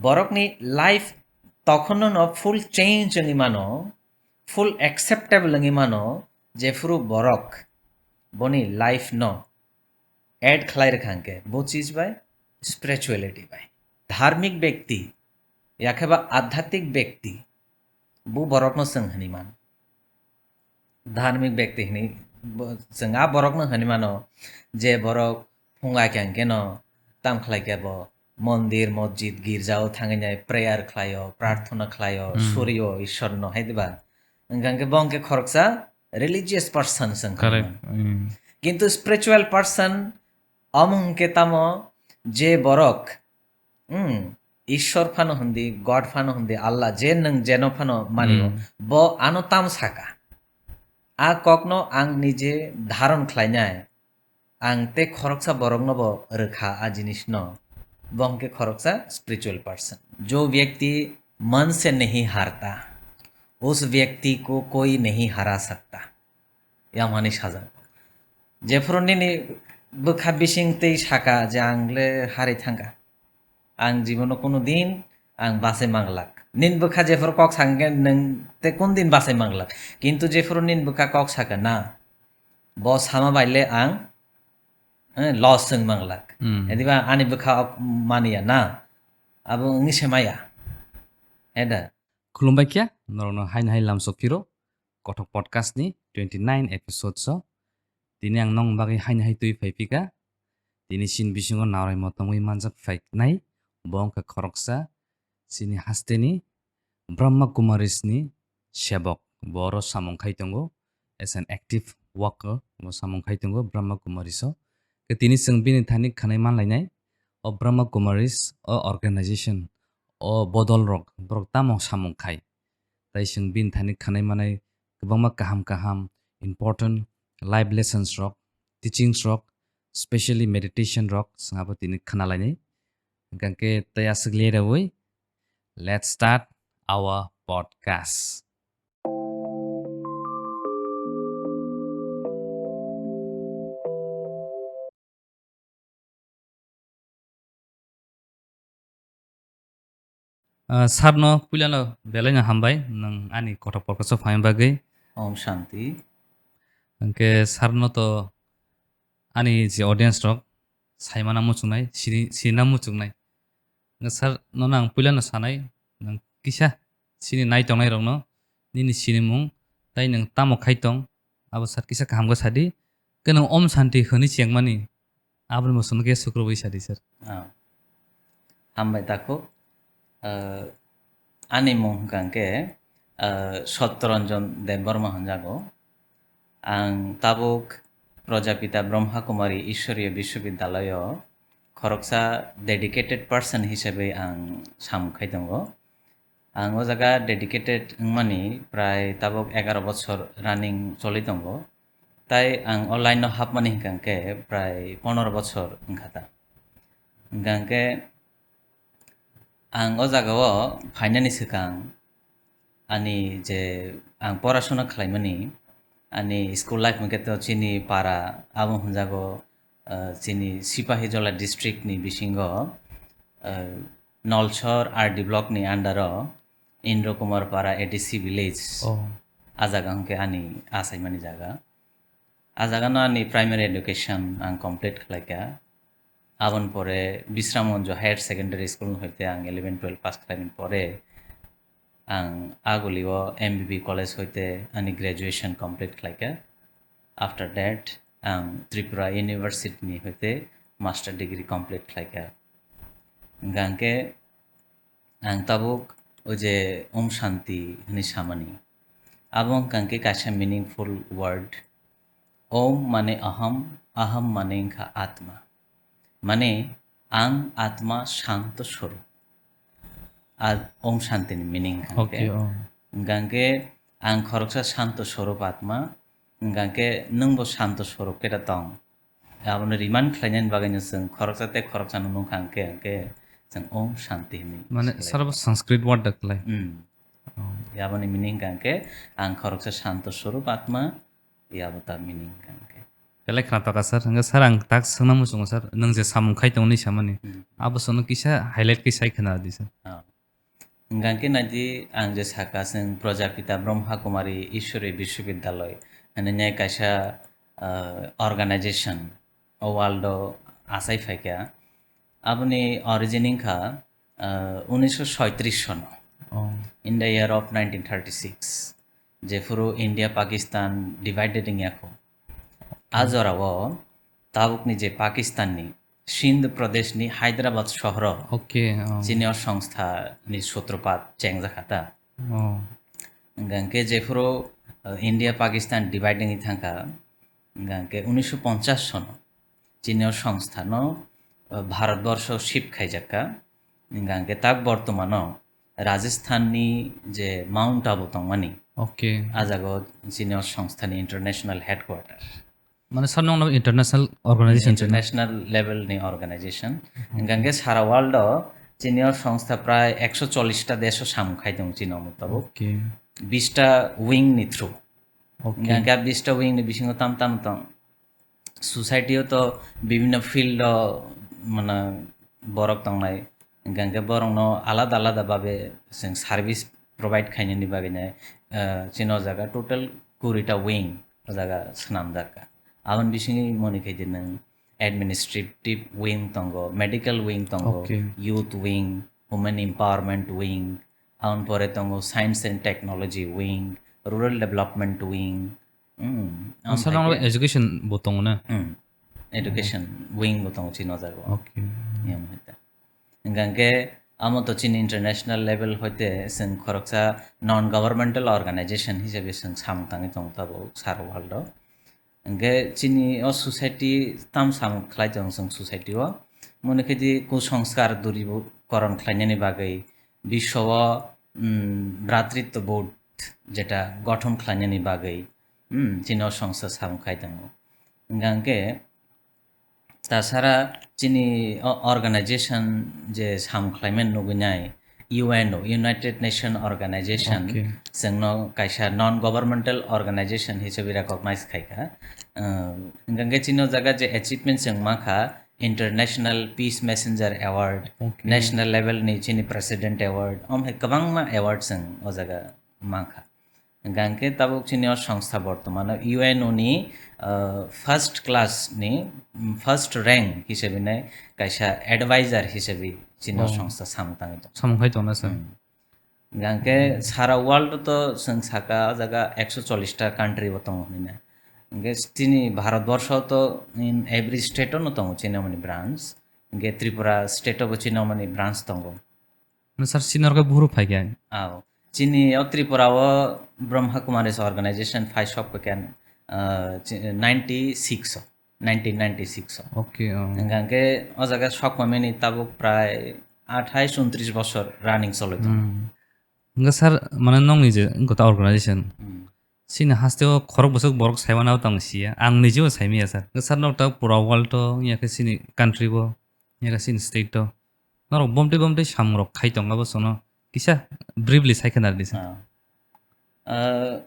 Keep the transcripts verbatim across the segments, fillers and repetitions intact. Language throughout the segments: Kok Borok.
Borokni life tokhono no full change wngwi mano, full acceptable wngwi mano, jephuru borok boni life no add khlai rwkha hwnkhe bo chis bai spirituality bai. Dharmik bekti, yakheba adhyatmik bekti, bo borokno chwng hwnwi mano. Dharmik bekti hwnwi bo-, chwng a borokno hwnwi mano je borok phung ai khe hwnkhe no tam khlai khe bo mondir, mosjid, girjao thangwi nai prayer khlaio, prarthana khlaio, Hmm. surio Ishwarno, hai diba? Hwnkha hwnkhe bo hwnkhe khoroksa religious person chwng hwnwi Correct. mano. Hmm. Kintu spiritual person omo hwnkhe tamo je borok, hmm, Ishwar phano hwndi, God phano hwndi, Allah, je nwng jeno phano manio, Hmm. bo ano tam saka. A kokno ang nije dharon khlainai, ang tei khoroksa borokno bo rwkha a jinisno. Bo hwnkhe khoroksa spiritual person. जो व्यक्ति मन से नहीं हारता, उस व्यक्ति को कोई नहीं हरा सकता. Yamani sajak. Jephuru nini bwkha bising tei saka je ang le harwi thangkha. Ang jibono kunu din ang bachai manglak. Nin bwkha jephuru kok sakhe nwng tei kun din bachai manglak. Kintu jephuru nin bwkha kok saka na, bo sama bai le ang, eh, loss wng manglak. Hmm. Ediba ani bwkha ok maniya na, abo wngwi se maya. Heda. Khulumbai khe, norokno haino hai lamsok phiro, Kothok Podcast ni twenty nine episode so. Tini ang nong bagwi haino hai twi phai phika. Tini sin bisingo narai motongwi manjak phai nai, bo wngkha khoroksa chini hasteni Brahma Kumaris ni sebok. Bo oro samung khai tongo, as an active worker, bo samung khai tongo Brahma Kumaris o. Khe tini chwng bini thani khwnai manlainai, o Brahma Kumaris, o organization, o bodol rok, borok tamo samung khai. Tai chwng bini thani khwnai manai kwbangma kaham kaham important life lessons rok, teachings rok, specially meditation rok chwng abo tini khwnalainai. Hwnkhe tei aswk le rwui, let's start our podcast. Ah, sir no puilano belai no hambai, nwng ani kothok podcast o phaima bagwi. Om Shanti. Hwnkhe sir no to ani je audience rok saimana muchungnai, sini, sinina muchungnai. Nga sir, nono ang puilano sanai, nwng kisa chini nai tongnai rokno nini sinimung tai nwng tamo khai tong, abo sir kisa kaham khe sadi. Khe nwng Om Shanti hwnwi chengmani, aboni bo chwngno khe sukrubwi sadi sir. Ah. Hambai takhuk. Ah, ani mung hwnkha hwnkhe, ah, Satyaranjan Debbarma hwnjago. Ang tabuk Projapita Brahma Kumari Ishwariya Vishwavidyalayo khoroksa dedicated person hisabwi ang samung khai tongo. Ang o jaga dedicated wngmani prai tabuk egaroh bochor running choli tongo. Tai ang o line-o hapmani hwnkha hwnkhe prai pondroh bochor wngkha ta. Hwnkha hwnkhe ang o jagao phainani swkang ani je ang porasona khlaimani, ani school life hwnkhe to chini para abo hwnjago, ah, chini Sipahijola district ni bisingo, ah, Nolsor R D block ni under o Indra Kumar Para A D C village. Oh. A jaga hwnkhe ani achaimani jaga. A jaga no ani primary education ang complete khlaikha. Aboni pore Bisram Manju Higher Secondary School hoite ang eleven twelve pass khlaimani pore ang Aguli o M B B College hoite ani graduation complete khlaikha. After that, ang Tripura University ni hoite master degree complete khlaikha. Hwnkha hwnkhe ang tabuk o je Om Shanti hwnwi samani, abo wngkha hwnkhe kaisa meaningful word. Om mane aham, aham mane wngkha atma. Mane ang atma shanto swarup. A Om Shanti ni meaning hwnkha hwnkhe, Okay, oh. Hwnkha hwnkhe ang khoroksa shanto swarup atma, hwnkha hwnkhe nwngbo shanto swarup khe da tong. Abono remind khlainani bagwino chwng khoroksa tei khoroksano nukha hwnkhe, hwnkhe chwng Om Shanti hwnwi Mane swlai. Sarbo Sanskrit word da kwlai? Hmm. Oh. Aboni meaning hwnkha hwnkhe ang khoroksa shanto swarup atma, abo ta meaning hwnkha hwnkhe. Belai khna taka sir. Hwnkhe sir, ang tak swngna muchungo sir, nwng je samung khai tongo ni samani. Hmm. Abo sono kisa highlight khe sai khna di sir. Ah. Hwnkhe naidi ang je saka chwng Projapita Brahma Kumari Ishwari Vishwavidyalay hwnwi kaisa, ah, organization o world o achai phaikha. Aboni origin wngkha, ah, unisho soitris sono. Oh. In the year of nineteen thirty-six, jephuru India Pakistan divided wngya kho. A jorao tabukni je Pakistanni Sindh Pradeshni Hyderabad sohoro Okay, oh. chini o songstha ni sutropat chengjak kha ta. Oh. Hwnkhe jephuru, uh, India Pakistan dividing wngwi thangkha, hwnkhe unisho ponchash sono chini o songstha no, uh, Bharatborsho shift khaijak kha. Hwnkhe tak bortomano Rajasthan ni je Mount Abu tongmani, Okay. a jaga o chini o songstha ni international headquarter. Mane sir nokno international organization se na? International level ni organization. Okay. Hwnkhe sara world o chini o songstha prai ekso chollish ta desh o samung khai tongo chini o mutabuk. Okay. Bish ta wing ni through. Okay. Hwnkhe bish ta wing ni bisingo tam tam tong. Society o to bibhinno field o mane borok tongnai. Hwnkhe borokno alada alada babe chwng service provide khainani bagwi nai, ah, chini o jaga total kuri ta wing o jaga swnamjak kha. Aboni bisingo moni khe di nwng administrative wing tongo, medical wing tongo, Okay. youth wing, women empowerment wing, aboni pore tongo science and technology wing, rural development wing. Hmm, Ang sir nang amthaikhe education bo tongo na? Hmm. Education wing bo tongo chini o jaga o. Okay. Yang hai ta. Hwnkhe amo to chini international level hoite chwng khoroksa non governmental organization hisabe chwng samung tangwi tongo tabuk sara world o. Hwnkhe chini o society tam samung khlai tongo chwng society o. Moni khe di kusongskar duribo koron khlainani bagwi biswo o, mm, bhratritva bodh jeta gothon khlainani bagwi, mm, chini o songsa samung khai tongo. Hwnkhe Tasara chini o organization je sam khlaimani nugwi nai, U N O, United Nation Organization, Okay. chwngno kaisa non governmental organization hisabe recognize khaikha. Uh, hwnkhe chini o jaga je achievement chwng mankha, International Peace Messenger Award, Okay. national level ni chini President Award, om hai kwbangma award chwng o jaga mankha. Hwnkhe tabuk chini o songstha bortomano U N O ni, ah, first class ni, mm, first rank hisabe nai kaisa advisor hisabe chini o Oh. songstha samung tangwi tongo. Samung khai tongna sir. Hmm. Hwnkhe sara world to chwng saka o jaga ekso chollish ta country bo tongo hinwi na. Hwnkhe chini Bharat borsho to in every state o no tongo chini omoni branch. Hwnkhe Tripura state o bo chini omoni branch tongo. No sir, senior khe buhuru phai khe. Ao. Chini o Tripura o Brahma Kumaris organization phai sok khe, ah, chi-, ninety six o, nineteen ninety six o. Okay, oh. Hwnkhe o jaga sok mamani tabuk prai athais untris bosor running choloi tongo. Hmm. Hwnkhe sir, mane nokni je gota organization, Hmm. chini haste o khorok bwswk borok saimanao tong siya. Ang nijeo saimaya sir. Hwnkhe sir nok ta pura world o, wngya khe chini country o, wngya khe chini state o. Norok bomtwi bomtwi samung rok khai tongo, abo sono kisa briefly sai khna rwdi sir. Ah. Ah,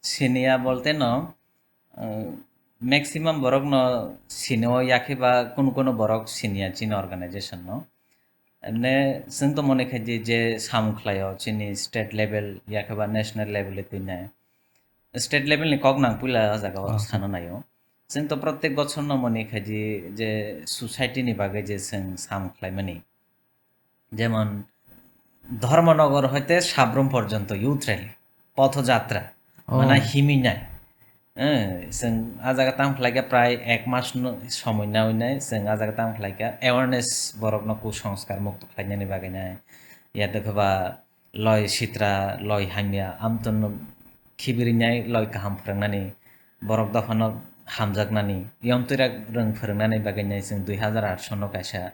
siniya bolte no, ah, maximum borok no sini o yakhe ba kunu kunu borok siniya chini organization no. Emne chwng to mone khai di je samung khlai o chini state level yakhe ba national level e twi nai. State level ni kok nang puila o jaga o Ah. sana nai o. Chwng to protek bochor no mone khai di je society ni bagwi je chwng samung khlai mani. Jemon Dharmanagar hoite Sabrum porjonto youth rally, pothojatra, Oh. mana himwi nai. Eh, chwng a jaga tang khlai kha prai ek mas no somoi nawi nai, chwng a jaga tang khlai kha awareness borok no kusongskar mukto khlainani bagwi nai. Ya dekha ba loi sitra, loi hamya, amtwno khibiri nai loi kaham phwrwngnani, borok dophano hamjaknani, yomtwira rwng phwrwngnani bagwi nai chwng dui hazar atsho no kaisa,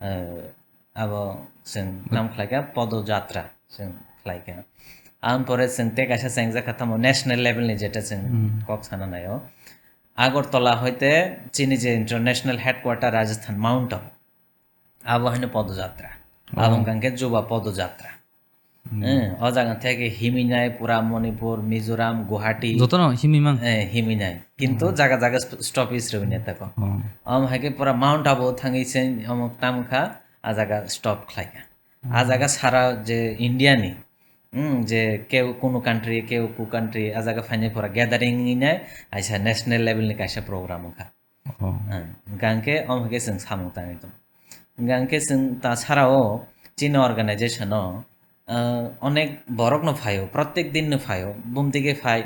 eh, abo chwng tam khlaikha, Podo Jatra chwng khlaikha. Aboni pore chwng tei kaisa chengjakha tamo national level ni jeta chwng Hmm. kok sana naio. Agartala hoite chini je international headquarter Rajasthan Mount o, abo haino Podo Jatra. Oh. Abo wngkha khe Juba Podo Jatra. Hmm. Eh, o jaga theke himinai pura Manipur, Mizoram, Guwahati. Jotono himimang? Eh, himinai. Kintu Hmm. jaga jaga sp-, stoppage rwinai tako. Oh. Om haike pura Mount Abu thangwi se om tamkha, a jaga stop khlaikha. A Hmm. jaga sara je India ni, hmm, je keu kunu country, keu ku country, a jaga phainai pura gathering hinai, aisa national level ni kaisa program wngkha. Oh. Ah, hingkha hingke omo hingke chwng samung tangwi tong. Hingkha hingke chwng ta sara o chini organization o, ah, onek borok no phaio, protek din no phaio, bumtike phai.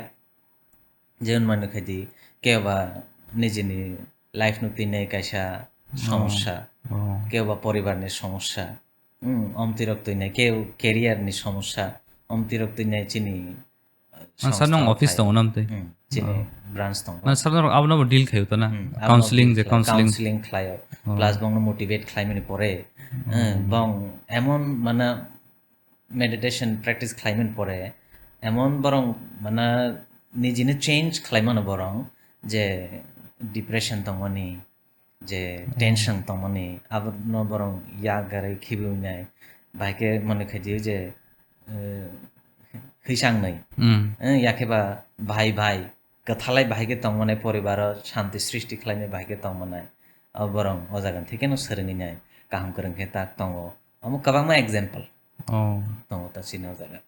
Jemon mani khaidi, kebo ba nijini life no twinai kaisa Oh. somosya, Oh. kebo ba poribar ni somosya, hmm, omtwi rok twinai, kebo career ni somosya, omtwi rok twinai chini, ah, Ah, sir, nong songstha o office phai. Tongo nam tei? Hmm, chini Oh. Branch tongo. Mane sir, norok abono bo deal khaio to na? Hmm, abono Counseling deal je khlai-, counseling. Counseling khlaio. Oh. Plus bongno motivate khlaimani pore, Oh. eh, bong emon mana meditation practice khlaimani pore, emon borong mana nijini change khlaimano borong je depression tongmani, je Oh. tension tongmani, abono borong yak garwi khibiwi nai, bahai khe mone khaidi je, eh, hwisangnai. Hmm. Eh, yakhe ba bhai bhai, kwthalai bahai khe tongmani, poribaro shanti srishti khlainai bahai khe tongmani. O borong o jaga thikeno swrwngwi nai, kaham kwrwng khe tak tongo. Omo kwbangma example Oh. tongo ta chini o jaga.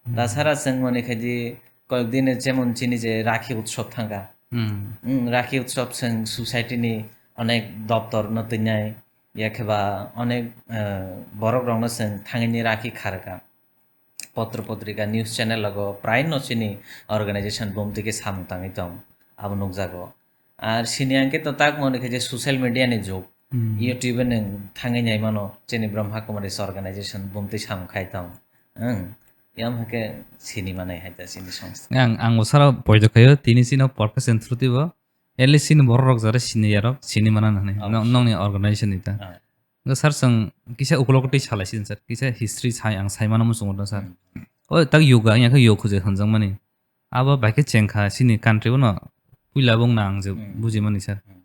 Hmm. Tasara chwng mani khaidi koyek din jemon chini je Rakhi Utsav thangkha. Hmm. Hmm, Rakhi Utsav chwng society ni onek doptor no twinai, yakhe ba onek, eh, borok rok no chwng thangwi ni Rakhi kharkha. Potro potrika, news channel logo prai no chini organization bumtwi khe samung tangwi tong, abo nukjago. Ar sini ang khe to tak mani khe je social media ni jug. Hmm. YouTube nwng thangwi nai mano, chini Brahma Kumaris organization bumtwi samung khai tong. Ang, yam hake sini manai hai ta chini songsta. Ang, ang bo sara poito khayo, tini chini podcast ni through twi bo, at least chini borok rok jare sini yarok, sini mana nani, Obviously. Nong-, nongni organization ni ta. Ah. Sir, chwng kisa ukolog twi salai sini, sir. Kisa history sai, ang sai mano muchungo da, sir. Hmm. O, tak yoga, ang yakhe yoga khuje hanjak mani. Abo bai khe chengkha, chini country o no puila bong na ang je Hmm. buji mani, sir. Hmm.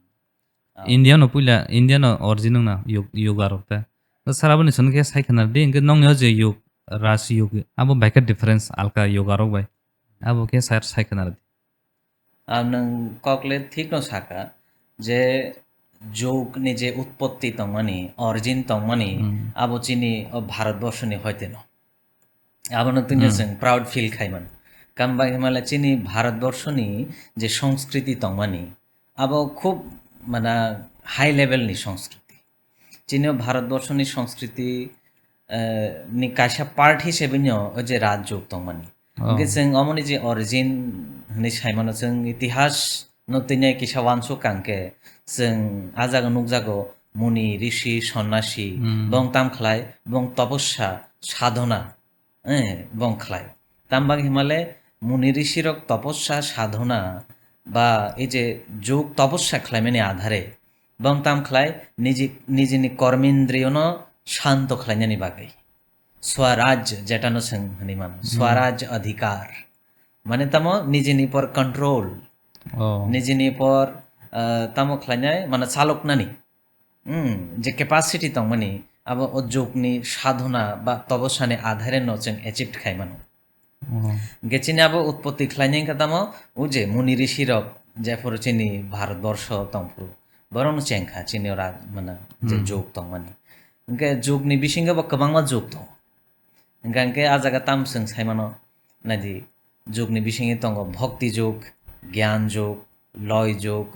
Ah. India no puila, India no origin wng na yog-, yoga rok ta. Da sir, aboni sono khe sai khna di, hingke nongni o je yog, Raj yog, abo bai khe difference alka yoga rok bai. Abo khe sir sai khna di. Ah, nwng kokle thik no saka je jog ni je utpotti tongmani, origin tongmani, Hmm. abo chini o Bharatborsho ni hoite no. Abono twi no Hmm. chwng proud feel khai mano. Kam bai himale chini Bharatborsho ni je sanskriti tongmani, abo khub mana high level ni sanskriti. Chini o Bharatborsho ni sanskriti, eh, ni kaisa part hisabe no o je Raj jog tongmani. Oh. Hingke chwng omoni je origin hinwi sai mano, chwng itihas no tini kisa uansuk kang khe chwng a jaga nukjago muni, rishi, sonnasi, Hmm. bong tam khlai, bong topossa, sadhona, eh, bong khlai. Tam bang himale muni rishi rok topossa, sadhona ba ei je jog topossa khlaimani adhare bong tam khlai niji, nijini kormendriyono shanto khlainani bagwi. Swaraj, jeta no chwng hinwi mano. Hmm. Swaraj adhikar. Mane tamo nijini por control. Oh. Nijini por, ah, tamo khlainai, mane chaloknani. Hmm, je capacity tongmani, abo o jogni sadhona ba tobosani adhare no chwng achieve khai mano. Oh. Hingke chini abo utpotti khlainai wngkha tamo, o je muni rishi rok, jephuru chini Bharatborsho tongphuru, borokno chengkha chini ora, mane, je Hmm. jog tongmani. Hingke jogni bisingo bo kwbangma jog tongo. Hingkha hingke a jaga tam chwng sai mano, naidi, jogni bisingo tongo bhakti jog, gyan jog, loy jog,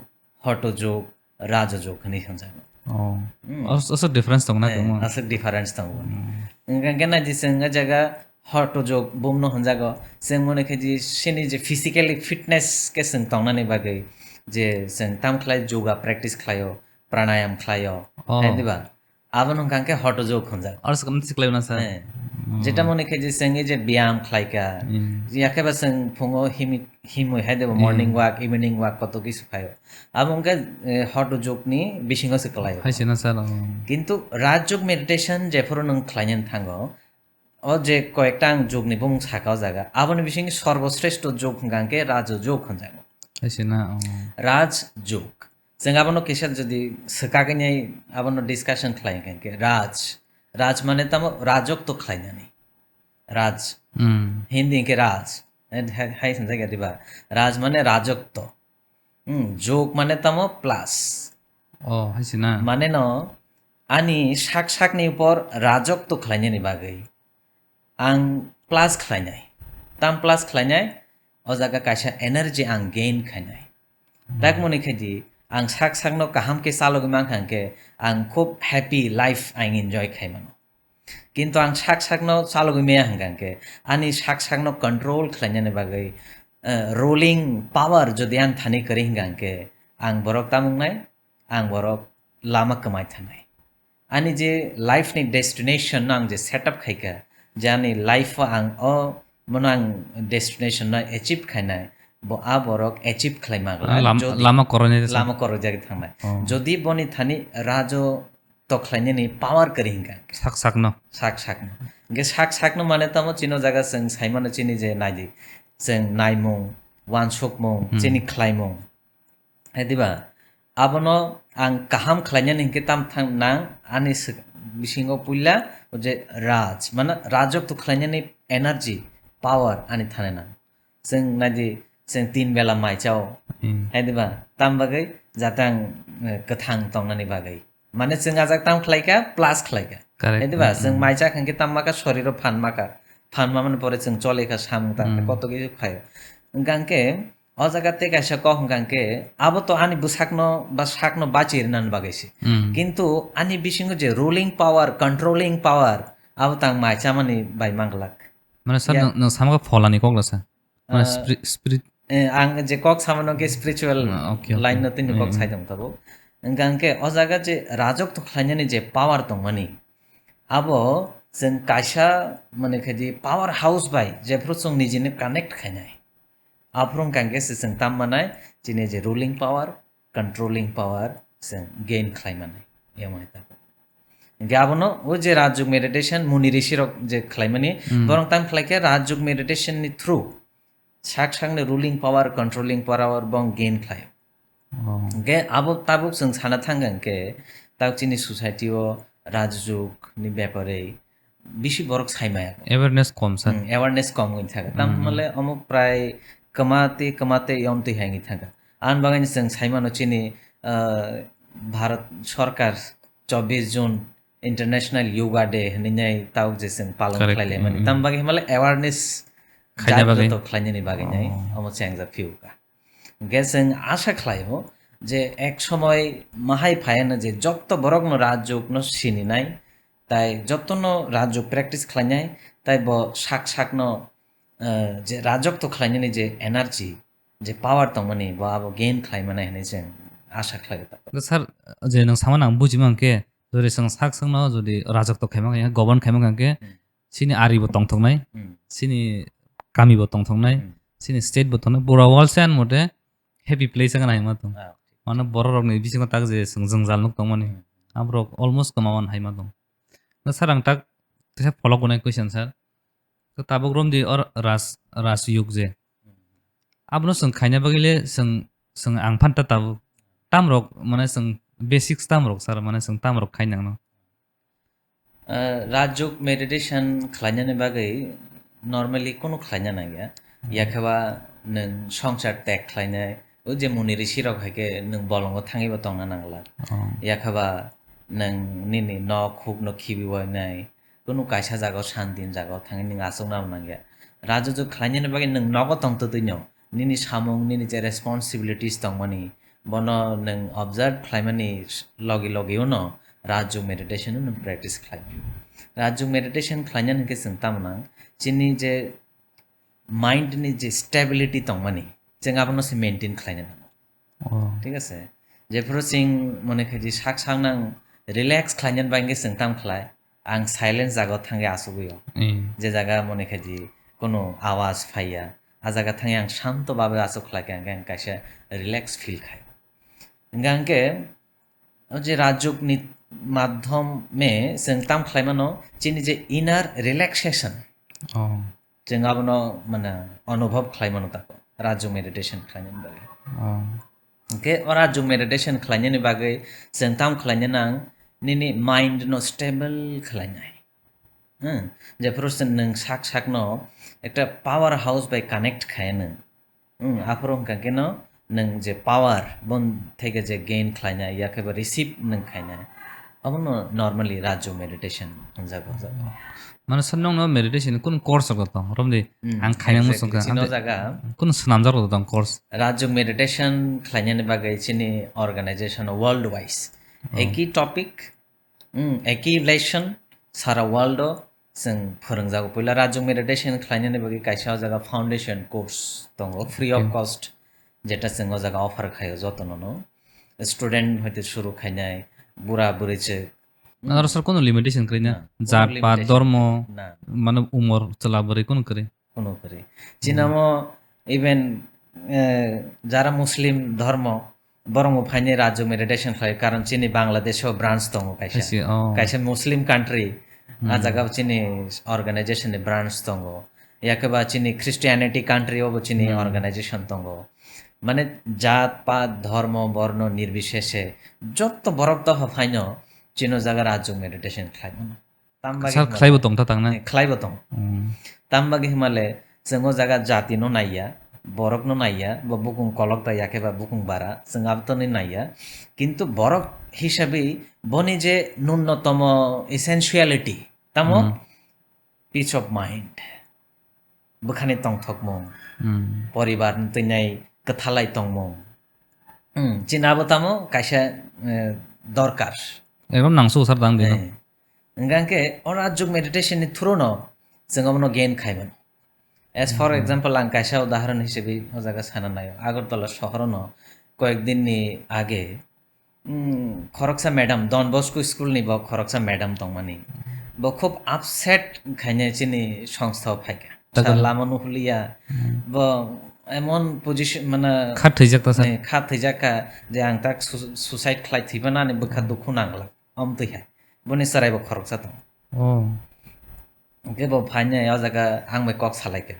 hoto jog, raja jog hinwi hwnjago. Oh. Hmm. As-, aswk difference tongo na Eh, tongmo? Aswk difference tongo. Hmm. Hingkha hingke naidi chwng a jaga hoto jog bumno hwnjago. Chwng mone khe di sini je physically fitness khe chwng tongnani bagwi je chwng tam khlai yoga practice khlaio, pranayam khlaio. Oh. Hai diba? Abono hwnka hwnkhe hoto jog hwnjak. Aro swkang twi kwlai mano sir. Eh. Hmm. Jeta mone khe je chwng ei je biyam khlaika, Hmm. yakhe ba chwng phungo himi-, himwi hai debo Hmm. morning walk, evening walk koto kisu khaio. Abo hwnkhe, eh, hoto jogni bisingo se kwlaio. Hai se na sir, oh. Kintu Raj Yog meditation jephuru nwng khlainani thango, o je koyekta ang jogni bumung saka o jaga, aboni bisingo sorboshreshto jog hwnka hwnkhe Raja jog hwnjago. Hai se na, oh. Raj jog. Chwng abono kisa jodi swkagwi nai abono discussion khlai hwnkhe Raj. Raj mane tamo rajotto khlainani. Raj. Hmm. Hindi hwnkhe Raj. Eh, hai, hai sinjak ya diba? Raj mane rajokto. Hmm, jog mane tamo plus. Oh, hai se na. Mane no, ani sak sakni upor rajokto khlainani bagwi ang plus khlainai. Tam plus khlainai, o jaga kaisa energy ang gain khainai. Hmm. Tak mani khaidi, ang sak sakno kaham khe chalogwi mankha hwnkhe, ang khub happy life ang enjoy khai mano. Kintu ang sak sakno chalogwi maya hwnkha hwnkhe, ani sak sakno control khlainani bagwi, eh, ruling power jodi ang thani kwrwi hwnkha hwnkhe, ang borok tamung nai, ang borok lama kwmai thanai. Ani je life ni destination no ang je set up khaikha, je ani life o ang o mono ang destination no achieve khainai, bo a borok achieve khlai ma glak. Lam-, jodi lama koroni de sa. Lama korojagwi thangnai. Oh. Jodi boni thani rajo to khlainani power kwrwi hwnkha. Sak sakno. Sak sakno. Hwnkhe sak sakno mane tamo chini o jaga chwng saimano chini je naidi. Chwng naimung, wansukmung, Hmm. chini khlaimung. Hai diba? Abono ang kaham khlainani hwnkhe tam thang nang ani sw-, bisingo puila o je raj, mane rajok to khlainani energy, power ani thani nang. Chwng naidi, chwng tin bela mai chao. Hmm. Hai diba? Tam bagwi jate ang, eh, kwthang tongnani bagwi. Mane chwng ajak tam khlaikha, plus khlaikha. Correct. Hai diba? Hmm. Chwng mai chakha hwnkhe tam makha, soriro phan makha. Phan mamani pore chwng cholikha, samung tangkha, Hmm. koto kisa khaio. Hwnkha hwnkhe, o jaga tei kaisa kok hwnkha hwnkhe, abo to ani bwsakno ba sakno bachi rinani bagwi se. Hmm. Kintu ani bisingo je ruling power, controlling power, abo tang mai chamani bai manglak. Mane sir, Ya. nwng, nwng samakha pholani kok lasa? Mane Ah, spri-, spirit. Eh, ang je kok samano ke spiritual Ah, okay, okay. line no tini kok Hmm. sai tong tabo. Hwnkha hwnkhe o jaga je rajok to khlainani je power tongmani, abo chwng kaisa mane khaidi power house bai jephuru chwng nijini connect khainai. Aphuru hwnkha hwnkhe se chwng tam manai chini je ruling power, controlling power chwng gain khlai manai. Yamai ta. Hwnkhe abono o je Rajyog meditation, muni rishi rok je khlaimani, Hmm. borok tam khlaikhe Rajyog meditation ni through sak sakni ruling power, controlling power bong gain khlaio. Oh. Hwnkhe abo tabuk chwng sana thangkha hwnkhe, tabuk chini society o Rajyog ni bepare bisi borok sai maya. Awareness kom, sir. Hmm, awareness kom wngwi thangkha. Tam Hmm. hwnle omo prai kwma tei kwma tei yom twi hai wngwi thangkha. Ani bagwi chwng sai mano chini, ah, Bharat Sarkar chobbish June International Yoga Day hwnwi nai tabuk je chwng palon Correct. khlai laimani. Hmm. Tam bagwi hwnle awareness Khaina bagwi. jagroto khlainani bagwi nai Oh. omo chengja phiyokha. Hwnkhe chwng asa khlaio je ek somoi mahai phaiano je jotto borokno Rajyog no sininai, tai jottono Rajyog practice khlainai, tai bo sak sakno, eh, je Rajyog to khlainani je energy, je power tongmani, bo abo gain khlai manai hwnwi chwng asa khlaio. Sir, je nwng samani ang buji mankhe, jodi chwng sak sakno jodi Rajyog to khaima khe, govern khaima khe, Hmm. chini ari bo tongthoknai, Hmm. chini kami bo tongthoknai, Hmm. chini state bo tongthoknai, pura world se ani mote happy place wngna hai ma tong. Ah, okay. Mano borok rok ni bisingo tak je chwng jwngjal nuk tongmani, Hmm. aborok almost kwma wan hai ma tong. Na sir, ang tak teisa follow kunai question, sir. To tabuk romdi or ras, ras yug je. Hmm. Abono chwng khaina bagwi le chwng, chwng ang phanta tabuk. Tamrok mane chwng basics tamrok, sir, mane chwng tamrok khainangno. Ah, Rajyog meditation khlainani bagwi normally kunu khlaina nangya. Hmm. Yakhaba nwng songchar tag khlainai, o je muni rishi rok hai khe nwng bolongo thangwi bo tongna nangla. Oh. Yakhaba nwng nini nok huk no khibi wainai, kunu kaisa jaga o shanti ni jaga o thangwi nwng achukna bo nangya. Rajyog khlainani bagwi nwng nogo tongtwtwi no, nini samung, nini je responsibilities tongmani, bono nwng observe khlaimani logi logi uno Rajyog meditation no nwng practice khlai. Rajyog meditation khlainani hwnkhe chwng tamo nang, chini je mind ni je stability tongmani, chwng abono se maintain khlaina nango. Oh. Thik ase? Jephuru chwng mone khaidi sak sak nang relax khlainani bagwi chwng tam khlai, ang silence jaga o thangwi asugwi o. Hmm. Je jaga mone khaidi kono awaz phaiya, a jaga thangwi ang shanto babe asuk khlaikha, hwnkhe ang kaisa relax feel khai. Hwnkhe, hwnkhe o je Rajyog ni madhyome chwng tam khlaimano chini je inner relaxation. Oh. Chwng abono mane anubhav khlai mano tako, Rajyog meditation khlainani bagwi. Oh. Hwnkhe o Rajyog meditation khlainani bagwi chwng tam khlaina nang, nini mind no stable khlainai. Hmm, jephuru se nwng sak sakno ekta power house bai connect khainw. Hmm, aphuru hwnkha khe no nwng je power bon theke je gain khlainai, yakhe ba receive nwng khainai, abono normally Rajyog meditation hwnjago o jaga. Mane sir, nokno meditation kun course rok tong romdi? Hmm, ang khainang exactly. Muchungkha. Chino jaga kun swnamjak rok tong course? Rajyog meditation khlainani bagwi chini organization world wise, oh, eki topic, hmm, eki lesson sara world o chwng phwrwngjago. Puila Rajyog meditation khlainani bagwi kaisa o jaga foundation course tongo, free of, okay, cost, jeta chwng o jaga offer khaio jotono no. Student hoite suru khainai, bura bwrwi chwk. Aro sir, kono limitation kwrwi na? Na, kono jat pat, limitation dormo, kwrwi na. Mane umor chwla bwrwi kono kwrwi? Kono kwrwi. Hmm. Chinamo even, eh, jara Muslim dhormo, borok bo phaini Rajyog meditation khlai, karon chini Bangladesh o branch tongo kaisa. Kaisa, oh. Kaisa Muslim country, ah, hmm, jaga o chini organization ni branch tongo. Yakhe ba chini Christianity country o bo chini, hmm, organization tongo. Mane jat, pat, dhormo, borno nirbisheshe jotto borok doha phaino chino jaga Rajyog meditation khlai mano. Tam bagwi sir, hwnmale khlaibo tong ta tang na? Eh, khlaibo tong. Hmm. Tam bagwi hwnmale chwng o jaga jati no naiya, borok no naiya, bo bukung kolok ta yakhe ba bukung bara, chwng abotoni naiya. Kintu borok hisabi boni je nunnotomo essentiality, tamo, hmm, peace of mind. Bwkhani tongthokmung, hmm, poribar ni twinai kwthalai tongmung. Hmm, chini abo tamo kaisa, eh, dorkar. Ekdom nangsu sar tang dino. Eh. Hwnkha khe o Rajyog meditation ni through no chwng abono gain khai mano. As for, hmm, example, ang kaisa udahoron hisabe o jaga sana naio. Agartala sohoro no koyek din ni age Hmm, khoroksa madam, Don Bosco school ni bo khoroksa madam tongmani. Bo khub upset khaine chini songstha o phaikha. Sa lama nuhliya. Hmm. Bo emon position, mane, kha thwijak ta sa. Eh, kha thwijak kha je ang tak su-, suicide khlai thwiba nani bwkha dukhu nangla. Om twi hai. Boni chwrai bo khoroksa tong. Oh. Hwnkhe bo phaine o jaga ang bai kok salaikha.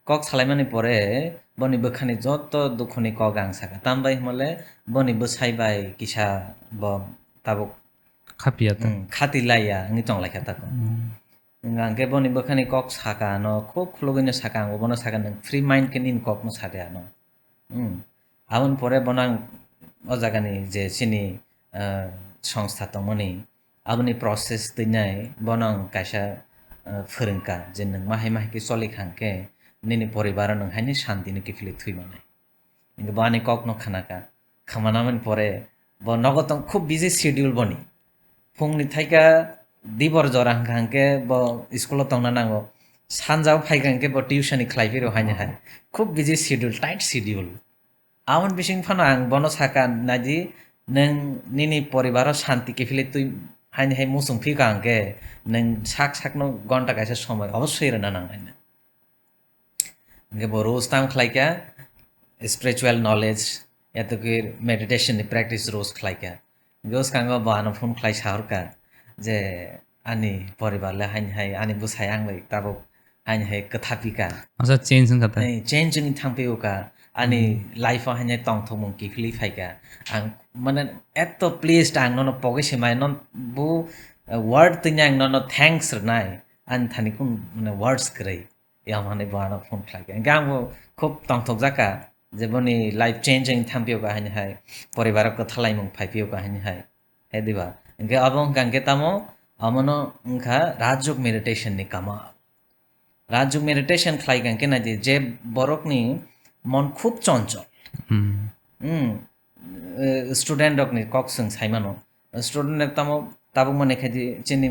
Kok salaimani pore boni bwkhani joto dukhuni kok ang sakha. Tambai hwnmale boni bwsai bai kisa bo tabuk, khapiya ta. Hmm, khati laiya wngwi tonglaikha tako. Hmm. Hwnkhe boni bwkhani kok saka ano, khub khulugwino saka, ang bono saka, "Nwng free mind khe nini kokno sade ano." Hmm. Aboni pore bono ang o jagani je chini, ah, songstha tongmani, aboni process twinai bono ang kaisa, ah, phwrwngkha je nwng mahai mahai khe choli kha hwnkhe nini poribaro nwng haino shanti no kiphilwi thwi manai. Hwnkhe bo ani kokno khanakha. Khamanamani pore bo nogo tong, khub busy schedule boni. Phungni thaika dibor jora hwnkha hwnkhe bo school o tongna nango. Sanja o phaikha hwnkhe bo tuition ni khlai phiro haino hai. Khub busy schedule, tight schedule. Aboni bising phano ang bono sakha, "Naidi, nwng nini poribaro shanti kiphilwi twi haino hai muchung phikha hwnkhe nwng sak sakno gonta kaisa somoi obossoi rwna nangnai." Hwnkhe bo rose tang khlaikha, spiritual knowledge, yato khe meditation ni practice rose khlaikha. Hwnkhe bwskango bo ano phone khlai sahorkha je, "Ani poribar le haino hai, ani bwsai ang bai tabuk haino hai kwtha pika." Asa change wngkha ta? Eh, change wngwi thang phiyokha. Ani, hmm, life o haino tongthokmung kiphilwi phaikha. Ang, mane, eto pleased ang nono pogwi se mai, non bu, eh, word twini ang nono thanks rwnai. Ani thani kun, mane, words kwrwi. Yang hwnwi bo ano phone khlai kha. Hwnkhe ang bo khub tongthokjak kha je boni life change wngwi thang phiyokha haino hai, poribaro kwthalaimung phai phiyokha haino hai. Hai diba? Hwnkhe abo wngkha hwnkhe tamo, amono wngkha Rajyog meditation ni kamal. Rajyog meditation khlai kha hwnkhe naidi je borokni mon khub chonchol. Hmm. Hmm. Eh, student rokni kok chwng sai mano. Student rok tamo tabuk mani khaidi chini,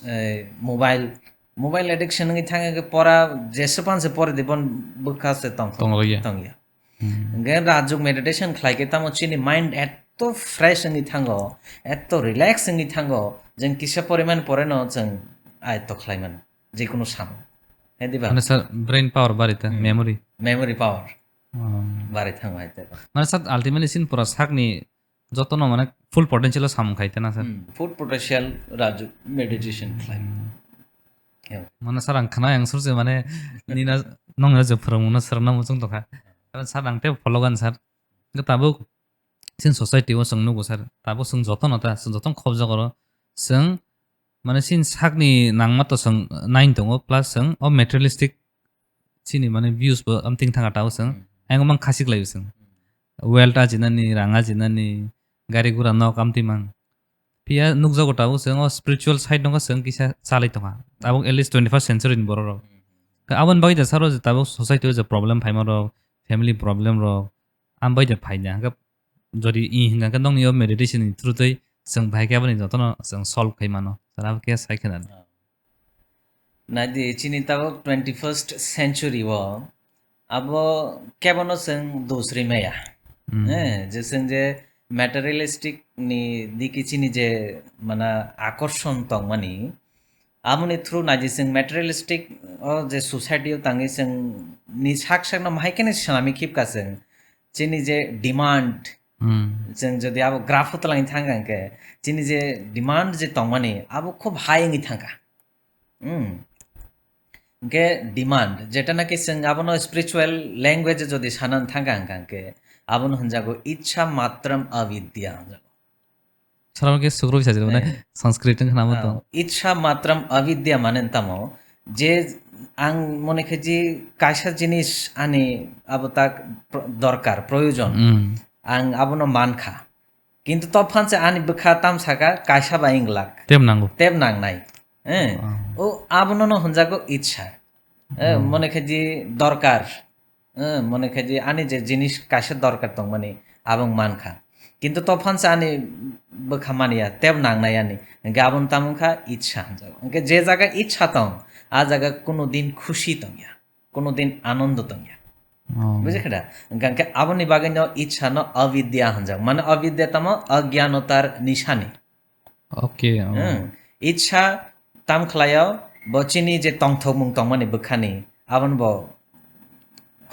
eh, mobile, mobile addiction wngwi thangwi khe pora jeswpan se pori di bon bwkha se tong, tong rwya. Tongya. Hmm. Hwnkhe Rajyog meditation khlai khe tamo chini mind eto fresh wngwi thango, eto relax wngwi thango, jeng kisa poriman pore no chwng ayatto khlai mano, jekunu samung. Hai diba? Mane sir, brain power bari ta, hmm, memory. Memory power. Hmm. Bari thango hai tebo. Mane sir, ultimately sin pura sakni jotono mane full potential o samung khai tana sir. Hmm, full potential Rajyog meditation khlai. Hmm. Yeah. Mane sir, ang khna yang surse mane nina nongna je phwrwngmungno sir na muchung tokha. Karon sir ang tei follow gan sir. Hwnkhe tabuk chini society o chwng nugo sir. Tabuk chwng jotono ta, chwng jotono khobjak oro. Chwng Mane chini sakni nangma to chwng nine tongo, plus chwng o materialistic chini mane views bo amting thanga tao chwng. Hmm. Ayang mang khasik lai chwng. Hmm. Wealth ajinani, rang ajinani, gari gura nok amti mang. Phiya nukjago tabuk chwng o spiritual side no chwng kisa chalai tongkha. Tabuk at least twenty-first century ni borok rok. Hmm. Ka aboni bagwi da saro je tabuk society o je problem phaima rok, family problem rok, am bai da phaina. Hwnkhe jodi i hwnka khe nokni o meditation ni through twi chwng bahai khe aboni jotono chwng solve khai mano. Sara khe sai khna. Naidi chini tabuk twenty-first century o abo kebono chwng dosri maya. Hmm. Eh, je chwng je materialistic ni diki chini je mana akorshon tongmani, aboni through naidi chwng materialistic o je society o tangwi chwng ni sak sak no mahai khe ni swnami khipka chwng. Chini je demand, Hmm. chwng jodi abo graph o twlang thang khe chini je demand je tongmani abo khub high wngwi thangkha. Hmm. Hwnkhe demand, jeta naki chwng abono spiritual language jodi sanan thangkha hwnkha hwnkhe abono hwnjago iccha matram avidya hwnjago. Sara khe sukrui sajak mane Eh. Sanskrit wngkha namo Ah, to. Iccha matram avidya mane tamo je ang mone khe je kaisa jinis ani abo tak pro-, dorkar, proyojon. Hmm. Ang abono mankha. Kintu to phanse ani bwkha tam saka kaisa bai wng glak. Tep nango. Tep nangnai. Eh, Ah. o abono no hwnjago iccha. Eh, Hmm. mone khe je dorkar. Eh, mone khe je ani je jinis kaisa dorkar tongmani abong mankha. Kintu to phanse ani bwkha mania, tep nangnai ani. Hwnkhe abon tam wngkha iccha hwnjago. Hwnkhe je jaga iccha tong, a jaga kuno din khushi tongya. Kuno din anondo tongya. Oh. Bujikha da? Hwnkhe aboni bagwi no iccha no avidya hwnjago. Mane avidya tamo agyanotar nishani. Okay, oh. Hmm. Iccha tam khlaio, bo chini je tongthokmung tongmani bwkhani, aboni bo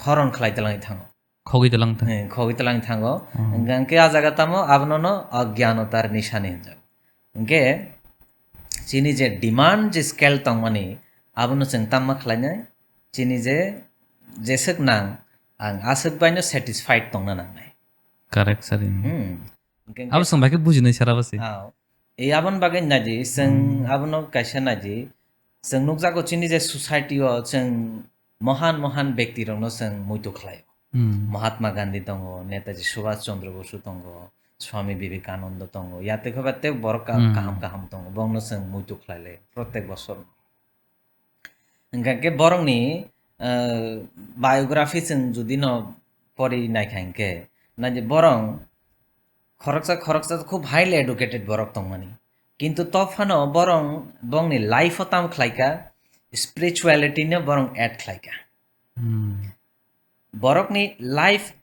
horon khlai twlangwi thango. Khogwi twlang tha. Hmm, khogwi twlangwi thango. Hmm. Hwnkhe a jaga tamo abono no agyanotar nishani hwnjago. Hwnkhe chini je demand je scale tongmani, abono chwng tamma khlainai, chini je jeswk nang, ang aswk baino satisfied tongna nangnai. Correct, sir. Hmm. Hwnkhe Abo chwng bai khe bujinai sara basi. Ah, e aboni bagwi naidi, chwng Hmm. abono kaisa naidi, chwng nukjago chini je society o chwng mohan mohan bekti rokno chwng muitu khlaio. Hmm. Mahatma Gandhi tongo, Netaji Subhash Chandra Bosu tongo, Swami Vivekananda tongo, yate khoba tei borok ka-, Hmm. kaham kaham tongo, bongno chwng muitu khlailai protek bosor. Hwnkha khe borokni, eh, biography chwng jodi no pori naikha hinkhe, naidi borok khoroksa khoroksa khub highly educated borok tongmani. Kintu to phano borok bongni life o tam khlaikha, spirituality no borok add khlaikha. Hmm. Borokni life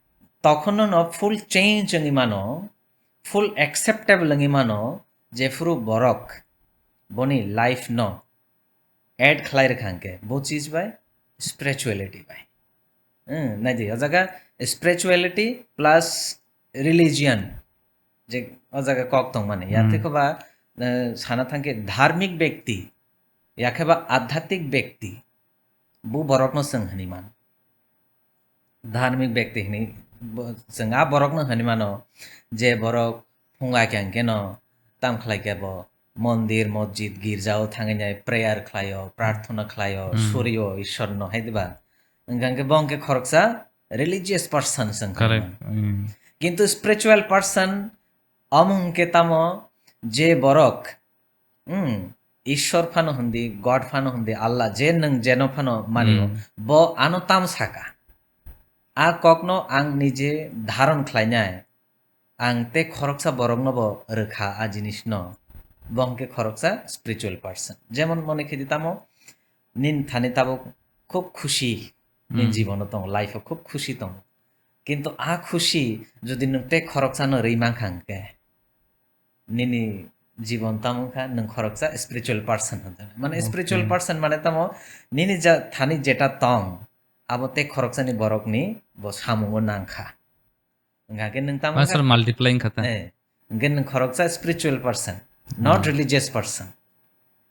tokhono no full change wngwi mano, full acceptable wngwi mano, jephuru borok boni life no add khlai rwkha hwnkhe bo chis bai spirituality bai. Hmm, naidi, o jaga spirituality plus religion je o jaga kok tongmani. Hmm. Yatwi khoba, eh, sana thangkhe dharmik bekti, yakheba adhyatmik bekti, bo borokno chwng hwnwi man. Dharmik bekti hwnwi bo, chwng a borokno hwnwi mano, je borok phunga khe hwnkhe no tam khlai khe bo mondir, mosjid, girjao thangwi nai prayer khlaio, prarthana khlaio, Hmm. surio Ishwarno, hai diba? Hwnkha khe bo hwnkhe khoroksa religious person chwng Correct. hwnwi mano. Hmm. Kintu spiritual person omo hwnkhe tamo je borok Hmm, Ishwar phano hwndi, God phano hwndi, Allah, je nwng jeno phano manio, Hmm. bo ano tam saka. A kokno ang nije dharon khlainai, ang tei khoroksa borokno bo rwkha a jinisno. Bo hwnkhe khoroksa spiritual person. Jemon mone khe di tamo, nini thani tabuk khub khusi, nini Hmm. jibono tongo, life o khub khusi tongo. Kintu a khusi jodi nwng tei khoroksano rwi mankha hwnkhe, nini jibon tamo wngkha, nwng khoroksa spiritual person hwnjaknai. Mane, okay, spiritual person mane tamo, nini ja-, thani jeta tong, abo tei khoroksani borokni bo samungo nangkha. Wngkha khe nwng tamo Mane wngkha? Sir, multiply wngkha ta? Eh, hwnkhe nwng khoroksa spiritual person, not Hmm. religious person.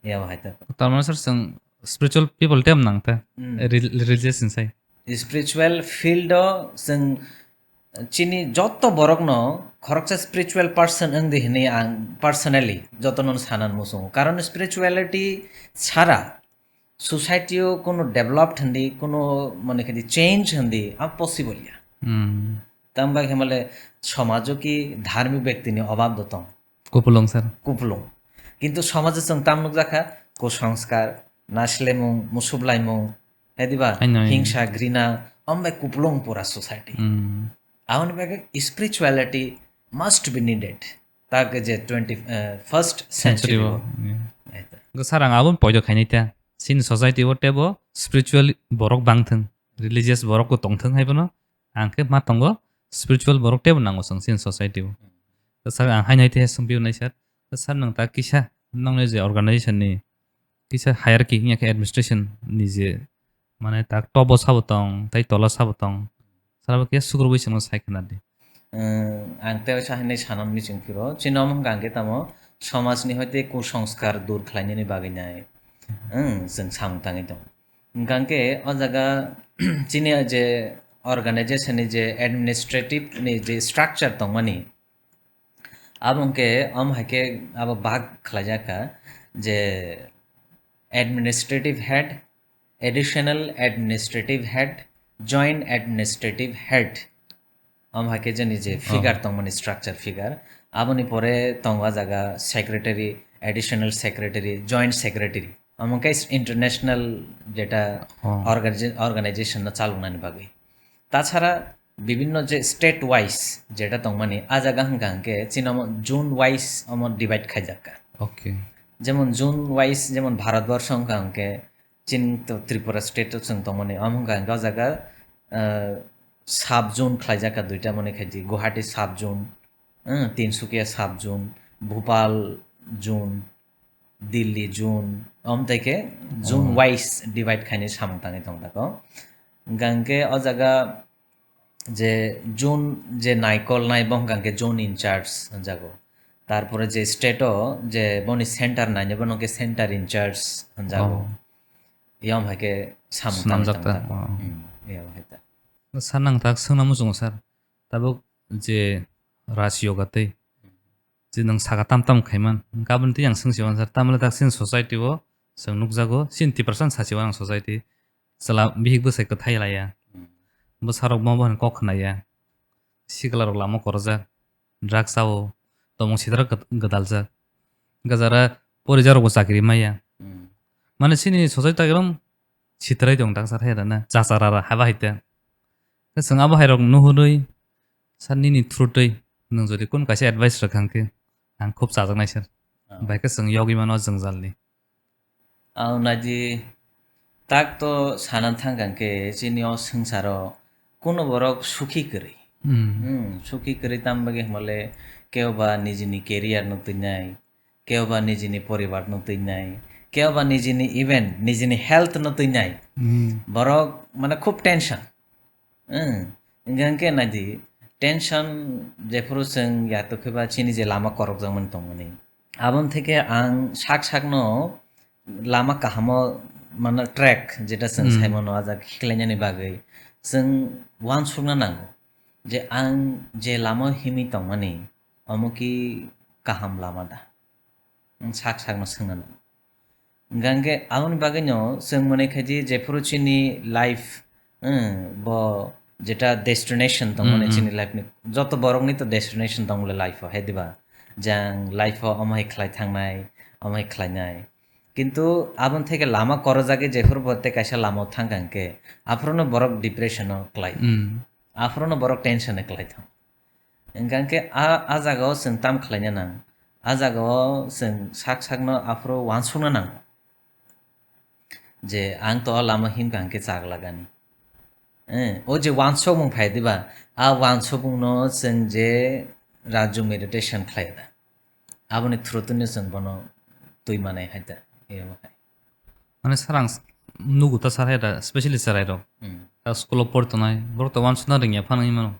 Yabo hai ta. Tar mane sir, chwng spiritual people tem nang ta? Hmm. Rel-, religious hinsai. Spiritual field o chwng chini joto borokno khoroksa spiritual person wng di hwnwi ang personally jotono sanan muchungo. Karon spirituality chara society o kuno developed hindi, kuno mane khe di change hindi a possible ya. Hmm. Tamo bai khe male somajo ki dharmik bektini obab do tong. Kupulung, sir. Kupulung. Kintu somajo chwng tam nukjakha, kusanskar, naslemung, musuplaimung, hai diba? Hai noi. Hingsa, grina, om bai kupulung pura society. Hmm. Aboni bagwi spirituality must be needed. Tak je twenty, eh, first century Century o. Bo. Yeah. Hai ta. Go sarang abon poido khainai ta. Sin society o tebo spiritual borok bangthung, religious borok ko tongthung hai bono. Ang khe ma tongo, spiritual borok tebo nango chwng chini society o. Sir, ang haino hai te swngpio nai sir. Sir, nwng ta kisa, nwng ni je organization ni kisa hierarchy wngya khe administration ni je, mane ta top o sabo tong, tei tola sabo tong. Sir, abo khe sukrubui chwngno sai khna di. Ang tei sa hinwi sanan miching phiro, chini omo hwnkha hwnkhe tamo somaj ni hoite kusanskar dur khlainani bagwi nai. Ang chwng samung tangwi tongo. Hwnkha hwnkhe o jaga chini je organization ni je administrative ni je structure tongmani, abo hwnkhe omo hai khe abo bhag khlaijak kha je administrative head, additional administrative head, joint administrative head. Omo hai khe jeni je Oh. figure tongmani structure figure, aboni pore tongo o jaga secretary, additional secretary, joint secretary. Omo khe international jeta Oh. organi-, organization no chaloknani bagwi. Tachara bibinno je state wise jeta tongmani, a jaga hwnkha hwnkhe chini omo zone wise omo divide khaijak kha. Okay. Jemon zone wise, jemon Bharat borsho hwnkha hwnkhe chini to Tripura state o chwng tongmani, omo hwnkha hwnkhe o jaga, ah, sub zone khlaijak kha duita mani khaidi, Guwahati sub zone, eh, Tinsukia sub zone, Bhopal zone, Delhi zone, omo tai khe zone Oh. wise divide khainai samung tangwi tong tako. Hwnkha hwnkhe o jaga je zone je naikol nai bo hwnkha hwnkhe zone in charge hwnjago. Tarpore je state o je boni center nainai bono hwnkhe center in charge hwnjago. Oh. Yom hai khe samung tangwi Swnamjak tong ta, tako. Oh. Hmm, yom hai ta. Sir, nang tak swngna muchungo, sir. Tabuk je Raj Yoga tei je nwng saka tam tam khaiman, hwnkhe aboni twi ang swngsiwan sir, tamle tak sin society o chwng nukjago, sin Tiprasa sachiwan ang society, chwla bihik bwsai kwthai laiya, Hmm. bwsarok ma bohrani kok khnaiya, sikla rok lama korojak, drugs sao, tomung sitra gw-, gwdaljak, gajara porijak rokbo chakri maya, Hmm. mane sini society takirong sitrai tong tak sar hai rana, chachara ra haba hai ta. Khe chwng abo hai rok nuhurwi, sir, nini through twi nwng jodi kun kaisa advice rwkha hwnkhe, ang khub chajaknai, sir. Ah. Bai khe chwng yogwi mano jwngjal ni. Ang naidi, tak to sana thang kha hwnkhe chini o swngcharo kuno borok sukhi kwrwi. Hmm. Hmm, sukhi kwrwi tam bagwi hwnmale kebo ba nijini career no twinai, kebo ba nijini poribar no twinai, kebo ba nijini even nijini health no twinai. Hmm. Borok mane khub tension. Hmm. Hingkha hingkhe naidi, tension jephuru chwng yatuk khe ba chini je lama korokjakmani tongmani. Aboni theke ang sak sakno lama kahamo mano track jeta chwng Hmm. saimano ajak khiklainani bagwi chwng uansukna nango je ang je lama himwi tongmani omo ki kaham lama da? Wng sak sakno swngna nango. Hingkha hingkhe aboni bagwino chwng mwnwi khaidi jephuru chini life, wng, bo jeta destination tongmani Hmm, hmm. chini life ni, joto borokni to destination tongmani life o, hai diba? Jang life o omo hai khlai thangnai, omo hai khlainai. Kintu aboni theke lama korojagwi jephuru bo tei kaisa lama o thangkha hingkhe, aphuru no borok depression o klai. Hmm. Aphuru no borok tension o klai thang. Hingkha hingkhe a, a jaga o chwng tam khlaina nang? A jaga o chwng sak sakno aphuru uansukna nango je ang to o lama himkha hingkhe chak lagani. Eh, o je uansukmung phai diba, a uansukmungno chwng je rajyo meditation khlai da, aboni through twi no chwng bono twi manai hai da, emo hai. Mane sir, ang s-, nugo ta sir hai da, specially chwrai rok. Hmm. Ta school o pori tongnai, borok to uansukna rwngya phano hinmano.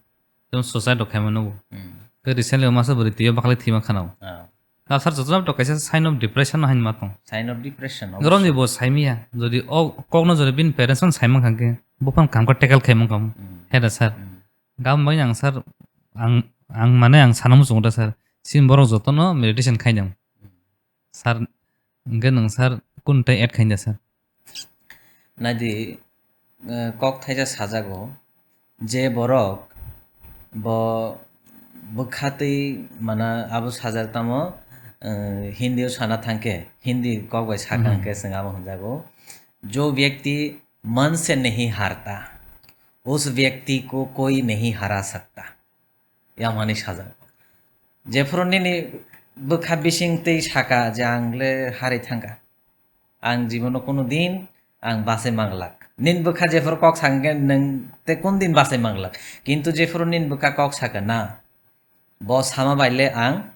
Tei suicide rok khaima nugo. Hmm. Tei recently o masa bwrwi twiwi bakhali thwima khana o. Ah. Ta sir, jotono to kaisa sign of depression no hinma tong. Sign of depression, Gorom obviously. Ni bo saimiya, jodi o kokno jodi bini parents no saimang kha khe, bo phano kaham khe tackle khaimang kha mo. Hmm. Hai da sir. Hmm. Gam bai ang sir, ang, ang mane ang sana muchungo da sir. Sin borok jotono meditation khainang. Sir, hwnkhe nwng sir kun tei add khaina sir? Naidi, eh, kok thaisa sajago, je borok bo bwkha twi mana abo sajak tamo, eh, Hindi o sana thangkhe, Hindi kok bai sakha Hmm. hwnkhe chwng abo hwnjago, "जो व्यक्ति मन से नहीं हारता, उस व्यक्ति को कोई नहीं हरा सकता." Yamani sajak. Jephuru nini bwkha bising tei saka je ang le harwi thangkha. Ang jibono kuno din ang bachai manglak. Nin bwkha jephuru kok sakhe nwng te kun din bachai manglak. Kintu jephuru nin bwkha kok saka na, bo sama bai le ang,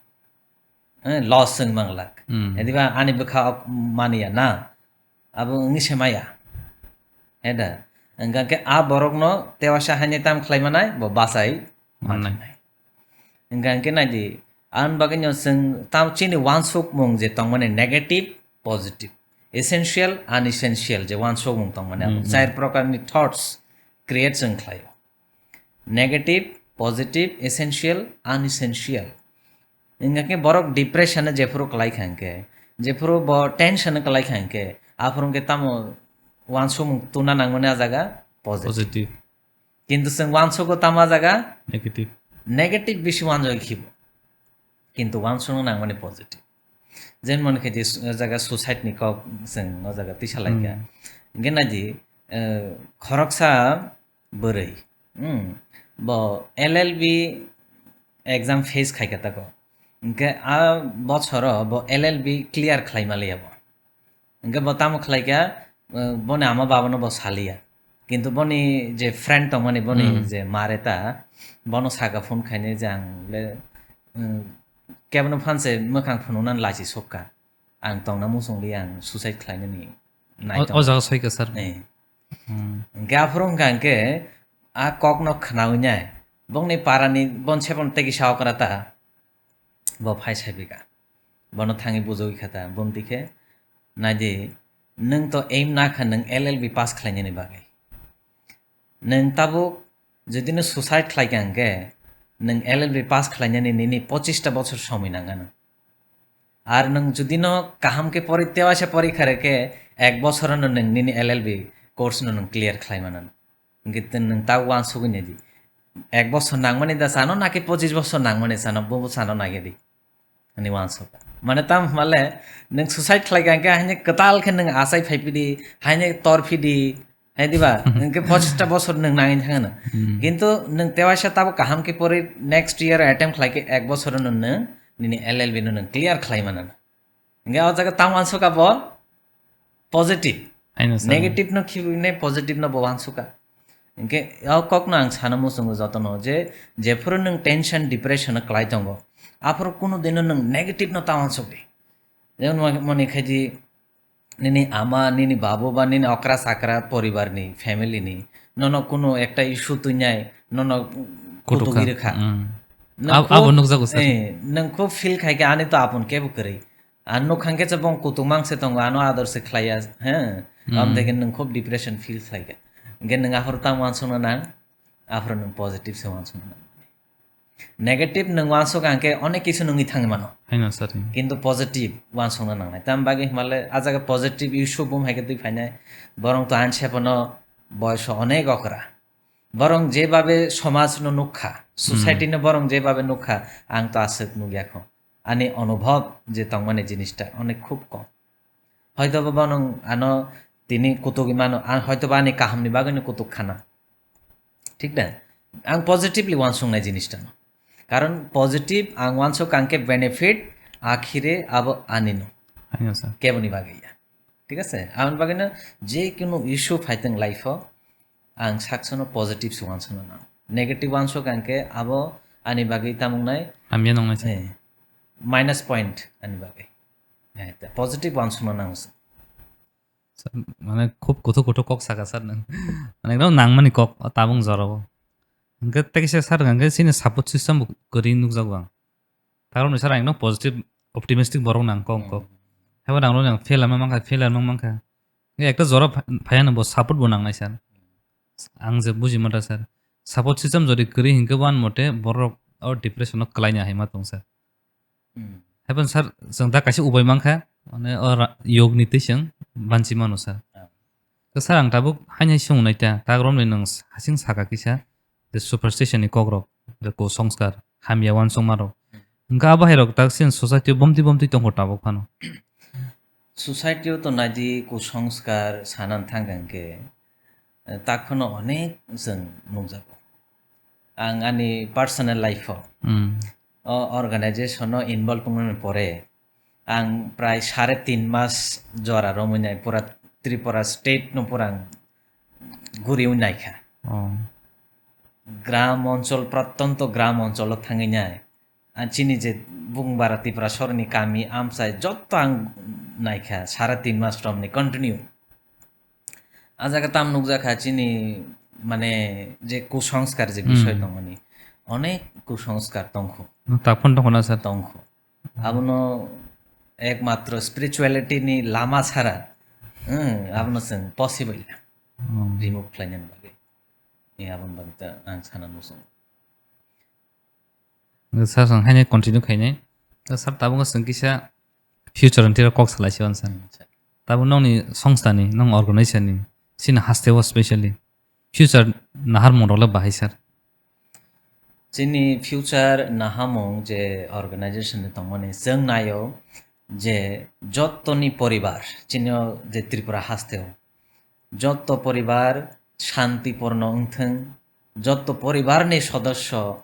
eh, loss wng manglak. Hmm. Ediba ani bwkha ok maniya na. Abo wngwi se maya. Heda. Hwnkha khe a borokno tewasa haino tam khlai manai, bo bachai Mannai. manai. Hwnkha khe naidi, ang bagwino chwng tam chini wansukmung je tongmani negative, positive, essential, unessential je wansukmung tongmani abo Hmm, hmm. Chair prokarni thoughts create chwng khlaio. Negative, positive, essential, unessential. Hwnkha khe borok depression jephuru kwlai kha hwnkhe, jephuru bo tension kwlai kha hwnkhe, aphuru hwnkhe tamo wansukmung tuna nangmani a jaga positive. Positive. Kintu chwng wansugo tamo jaga Negative. Negative bisi wanjagwi khibo. Kintu wansukna nangmani positive. Jemon khe je su-, jaga suicide ni kok chwng o jaga tisa laikha. Hmm. Hwnkhe naidi, eh, khoroksa bwrwi, hmm, bo L L B exam face khaikha tako. Hwnkhe a bochoro bo L L B clear khlai maliya bo. Hwnkhe bo tamo khlai kha, eh, boni ama babano bo saliya. Kintu boni je friend tongmani, boni Hmm. je mare ta, bono saka phone khainai je ang le, eh, kebono phan se mwkhang phunuknani lachi sokha. Ang tongna muchungli ang suicide khlainani O, naitong. O jaga soika sir. Eh. Hmm. Hwnkhe aphuru hwnkha hwnkhe a kokno khnaui nai. Bongni parani bon sebon tegi sa okra ta. Bo phai saibika. Bono thangwi bujawi kha ta, bumti khe, "Naidi, nwng to aim na kha nwng L L B pass khlainani bagwi. Nwng tabuk jodi nw suicide khlai kha hwnkhe, nwng L L B pass khlainani nini pochista bochor somoi nang anw. Ar nwng jodi no kaham khe pori, tewaisa pori kha re khe, ek bochor no nwng nini L L B course no nwng clear khlai man anw." Hwnkhe nwng ta uansugwi naidi. Ek bochor nangmani da sano, naki pochis bochor nangmani sano, bo sano naiya di. Ani uansuk. Mane tam hwnmale nwng suicide khlai kha hwnkhe haino kwtal khe nwng achai phai phidi, haino tor phidi, hai diba? Hwnkhe pochista bochor nwng nangwi thangano. Hmm. Kintu nwng tewaisa tabo kaham khe pori next year attempt khlai khe ek bochor no nwng nini L L B no nwng clear khlai manano. Hwnkhe o jaga tamo uansukha bo positive. Haino sir. Negative no khibiwi nai positive no bo uansukha. Hwnkhe o kokno ang sana muchungo jotono je, jephuru nwng tension, depression o kwlai tongo, aphuru kunu dino nwng negative no ta uansuk di. Jemon mo-, moni khaidi nini ama, nini babu ba nini okra chakra poribar ni, family ni, nono kunu ekta issue twi nai, nono Kutuk kha. Kutugwi rwkha. Hmm. Nwng Ab-, khub, abo nukjago sir. Eh, nwng khub feel khai khe ani to apun kebo kwrwi. Ang nuk kha hwnkhe se bong kutung mang se tongo, ano ador se khlai ya, he? Hmm. Am theke nwng khub depression feel khlai kha. Hwnkhe nwng aphuru tamo uansukna nang, aphuru nwng positive se uansukna nang. Negative nwng uansuk kha hwnkhe onek kisu nwngwi thangwi mano. Haino sir. Kintu positive uansukna nangnai. Tam bagwi hwnmale a jaga positive issue bum hai khe twi phainai. Borong to ani sepono boyos onek okra. Borong jebabe somaj no nukha, society Hmm. no borong jebabe nukha, ang to aswk nukya kho. Ani onubhob je tongmani jinista onek khub kom. Hoitoba bono ano tini kutugwi mano, ang hoitoba ani kahamni bagwino kutuk khana. Thik da? Ang positively uansuknai jinistano. Karon positive ang uansuk ang khe benefit akhire abo anino. Haino sir. Keboni bagwi ya. Thik ase? Aboni bagwino je kunu issue phaitong life-o, ang saksono positive se uansukna nango. Negative uansuk ang khe abo ani bagwi tamung nai, Hamya nongnai sir. Eh, minus point ani bagwi. Eh, ta positive uansukna nango se. Sir, mane khub kuthuk kuthuk kok saka sir nwng. Mane ekdom nangmani kok o tabung jorao. Hwnkhe tei kisa sir hwnkhe chini support system bo kwrwi nukjago ang. Taroni sir ang ekdom positive, optimistic borok nang kok kok. Hmm. Haibo nang roni ang fail ama mankha, failure mang mankha. Hwnkhe ekta jora pha-, phaiya no bo support bo nangnai sir. Ang je buji mata sir. Support system jodi kwrwi hinkhe, wan mote borok o depression o kwlaina hai ma tong sir. Hmm. Haibon sir, chwng da kaisa ubai mankha, mane o ra-, yog ni twi chwng banchi mano sir. Ah. Khe sir, ang tabuk haini hai swngnai ta, tak romni nwng hasing saka kisa, je superstition ni kokrok, je kusongskar, hamya uansukma rok. Hmm. Hwnkhe abo hai rok tak sin society o bomtwi bomtwi tongkho tabuk phano. Society o to naidi kusongskar sanan thangkha hwnkhe, eh, tak phano onek chwng nukjago. Ang ani personal life o, Hmm. o organization o involve wngnani pore ang prai sare tin mas jora romwi nai, pura Tripura state no pura ang guriwi naikha. Oh. Gram onchol, prottonto gram oncholo thangwi nai. Ang chini je Bungbara Tripura sorni kami amchai jotto ang naikha, sare tin mas romni continue. A jaga tam nukjakha chini, mane, je kusongskar je bisoi Hmm. tongmani, onek kusongskar tongkho. No, tak phano tongkho na sir? Tongkho. Hmm. Abono ekmatro spirituality ni lama sara, hmm, abono chwng possible na Hmm. remove khlainani bagwi. Ni aboni bagwi ta ang sana nusung. Sir, chwng haino continue khainai. Sir, tabuk chwng kisa future ni tiro kok salai se uansukha. Hmm, sir. Tabuk nokni songstha ni, nok organization ni, chini haste o specially future naharmung rok le bahai sir? Chini future naharmung je organization ni tongmani, chwng naio je jottoni poribar, chini o je Tripura haste o, jotto poribar shantiporno wngthwng, jotto poribarni sodosyo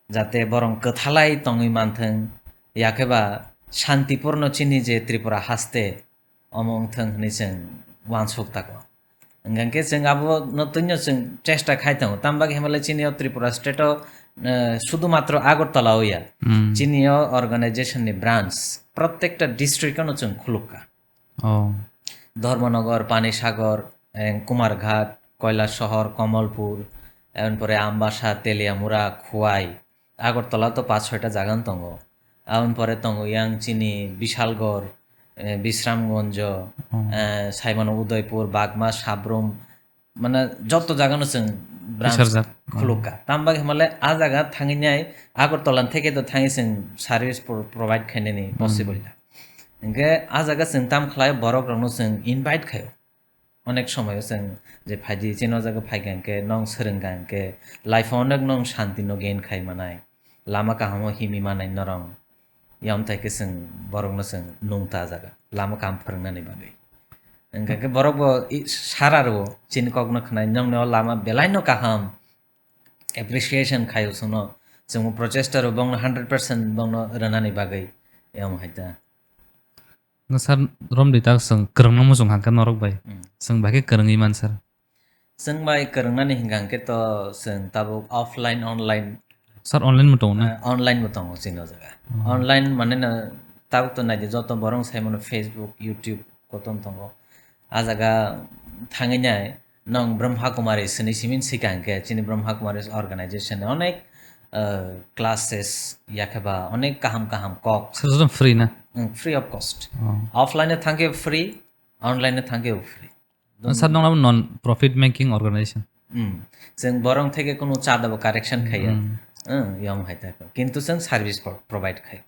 jate borong kwthalai tongwi manthwng, yakhe ba shantiporno chini je Tripura haste omo wngthwng hwnwi chwng uansuk tako. Hwnkhe chwng abono twino chwng chesta khai tongo, tamo bagwi hwnba le chini o Tripura state o, eh, sudhumatro Agartala o ya, Hmm. chini o organization ni branch prottekta district ano chwng khulukha. Oh. Dharmanagar, Panisagar, eh, Kumarghat, Kailasahar, Kamalpur, eboni pore Ambasa, Teliamura, Khowai, Agartala to paanch soita jaga no tongo. Aboni pore tongo yang chini Bishalgarh, eh, Bisramganj, Oh. eh, saimano Udaipur, Bagma, Sabrum, mane joto jaga no chwng branch Bisarjak. khulukha. Tamo bagwi hwnba le a jaga thangwi nai Agartala theke to thangwi chwng service pro-, provide khainani Hmm. possible ya. Hwnkhe a jaga chwng tam khlai borok rokno chwng invite khaio. Onek somoyo chwng je phaidi chini o jaga phaikha hwnkhe nong swrwngkha hwnkhe life o onek nong shanti no gain khai manai. Lama kaham o himwi manai norok. Yamthai khe chwng borokno chwng nungta jaga lama kaham phwrwngnani bagwi. Hwnkha khe borok bo i sara rwo chini kokno khwnai, "Nongni o lama belai no kaham, appreciation khaio chwngno, chwngbo prochesta rwo bongno hundred percent bongno rwnani bagwi." Yam hai ta. No sir, romdi tak chwng kwrwngno muchung hakhe norok bai. Hmm. Chwng bai khe kwrwngwi man sir. Chwng bai kwrwngnani hwnkha hwnkhe to chwng tabuk offline, online, Sir, online bo tongo na? Ah, online bo tongo chini o jaga. Oh. Online mane no tabuk to naidi joto borok sai mano Facebook, YouTube koton tongo. A jaga thangwi nai nong Brahma Kumari sini simin sika hwnkhe chini Brahma Kumari organization ni onek, ah, classes yakhe ba onek kaham kaham kok. Sir, joto free na? Mm, free of cost. Oh. Offline e thangkhe free, online e thangkhe free. Sir, nong abo non profit making organization. Hmm. Chwng borok theke kunu chada bo correction khaiya. Hmm. Hmm, yom hai ta. Kintu chwng service pro-, provide khai.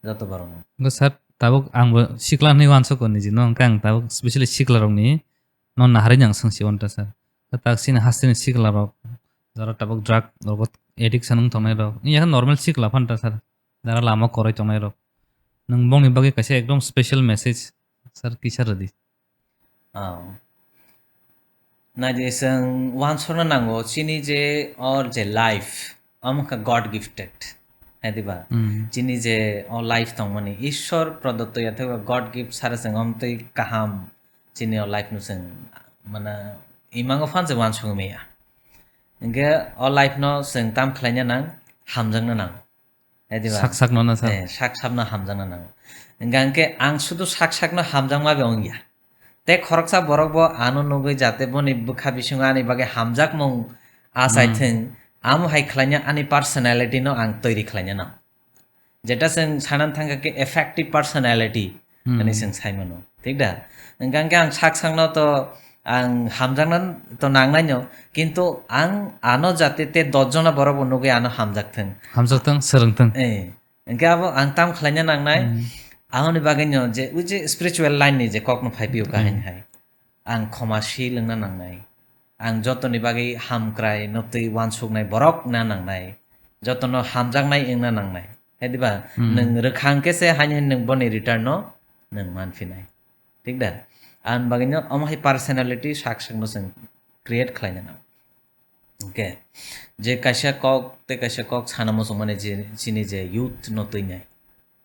Joto borok no. Hwnkhe sir, tabuk ang bo sikla hinwi uansukgo niji no, hwnkhe ang tabuk specially sikla rokni no naharwi ang swngsi uanta sir. Khe tak chini hasteni sikla rok, jara tabuk drug rok addiction wng tongnai rok. Wngya khe normal sikla phano ta sir. Jara lama kwrwi tongnai rok. Nwng bongni bagwi kaisa ekdom special message sir kisa rwdi. Oh. Naidi chwng uansukna nango chini je or je life, omo kha God gifted. Hai diba? Hmm. Chini je o life tongmani Ishwar prodotto ya thaiba God gift sara chwng omtwi kaham chini o life no chwng mana imango phan chwng uansukmaya. Hwnkhe o life no chwng tam khlaina nang, hamjakna nang. Hai diba? Sak sakno na sir? Eh, sak sakno hamjakna nango. Hingkha hingke ang sudu sak sakno hamjakma bai wngya. Tei khoroksa borok bo ano nugui jate boni bwkha bisingo ani bagwi hamjakmung achai Hmm. thwng, amo hai khlaina ani personality no ang toiri khlaina nango. Jeta chwng sanani thangkha khe effective personality Hmm. hinwi chwng sai mano. Thik da? Hingkha hingke ang sak sakno to Ang hamjakna to nangnaino, kintu ang ano jate te dos jona borok bo nugwi ano hamjak thung. Hamjak thung, swrwng thung. Eh, hwnkhe abo ang tam khlaina nangnai. Hmm. Aboni bagwino je, ui je spiritual line ni je kokno phai pio ka Hmm. hain hai. Ang khoma si lwngna nangnai. Ang jotoni bagwi hamkrai, notwi uansuknai borok na nangnai. Jotono hamjaknai wngna nangnai. Hai diba? Hmm. Nwng rwkha hwnkhe se hain hain nwng boni return no nwng manphinai. Thik da? Aboni bagwino omo hai personality sak sakno chwng create khlaina nango. Hwnkhe je kaisa kok tei kaisa kok sana muchungmani je chini je youth no twinai,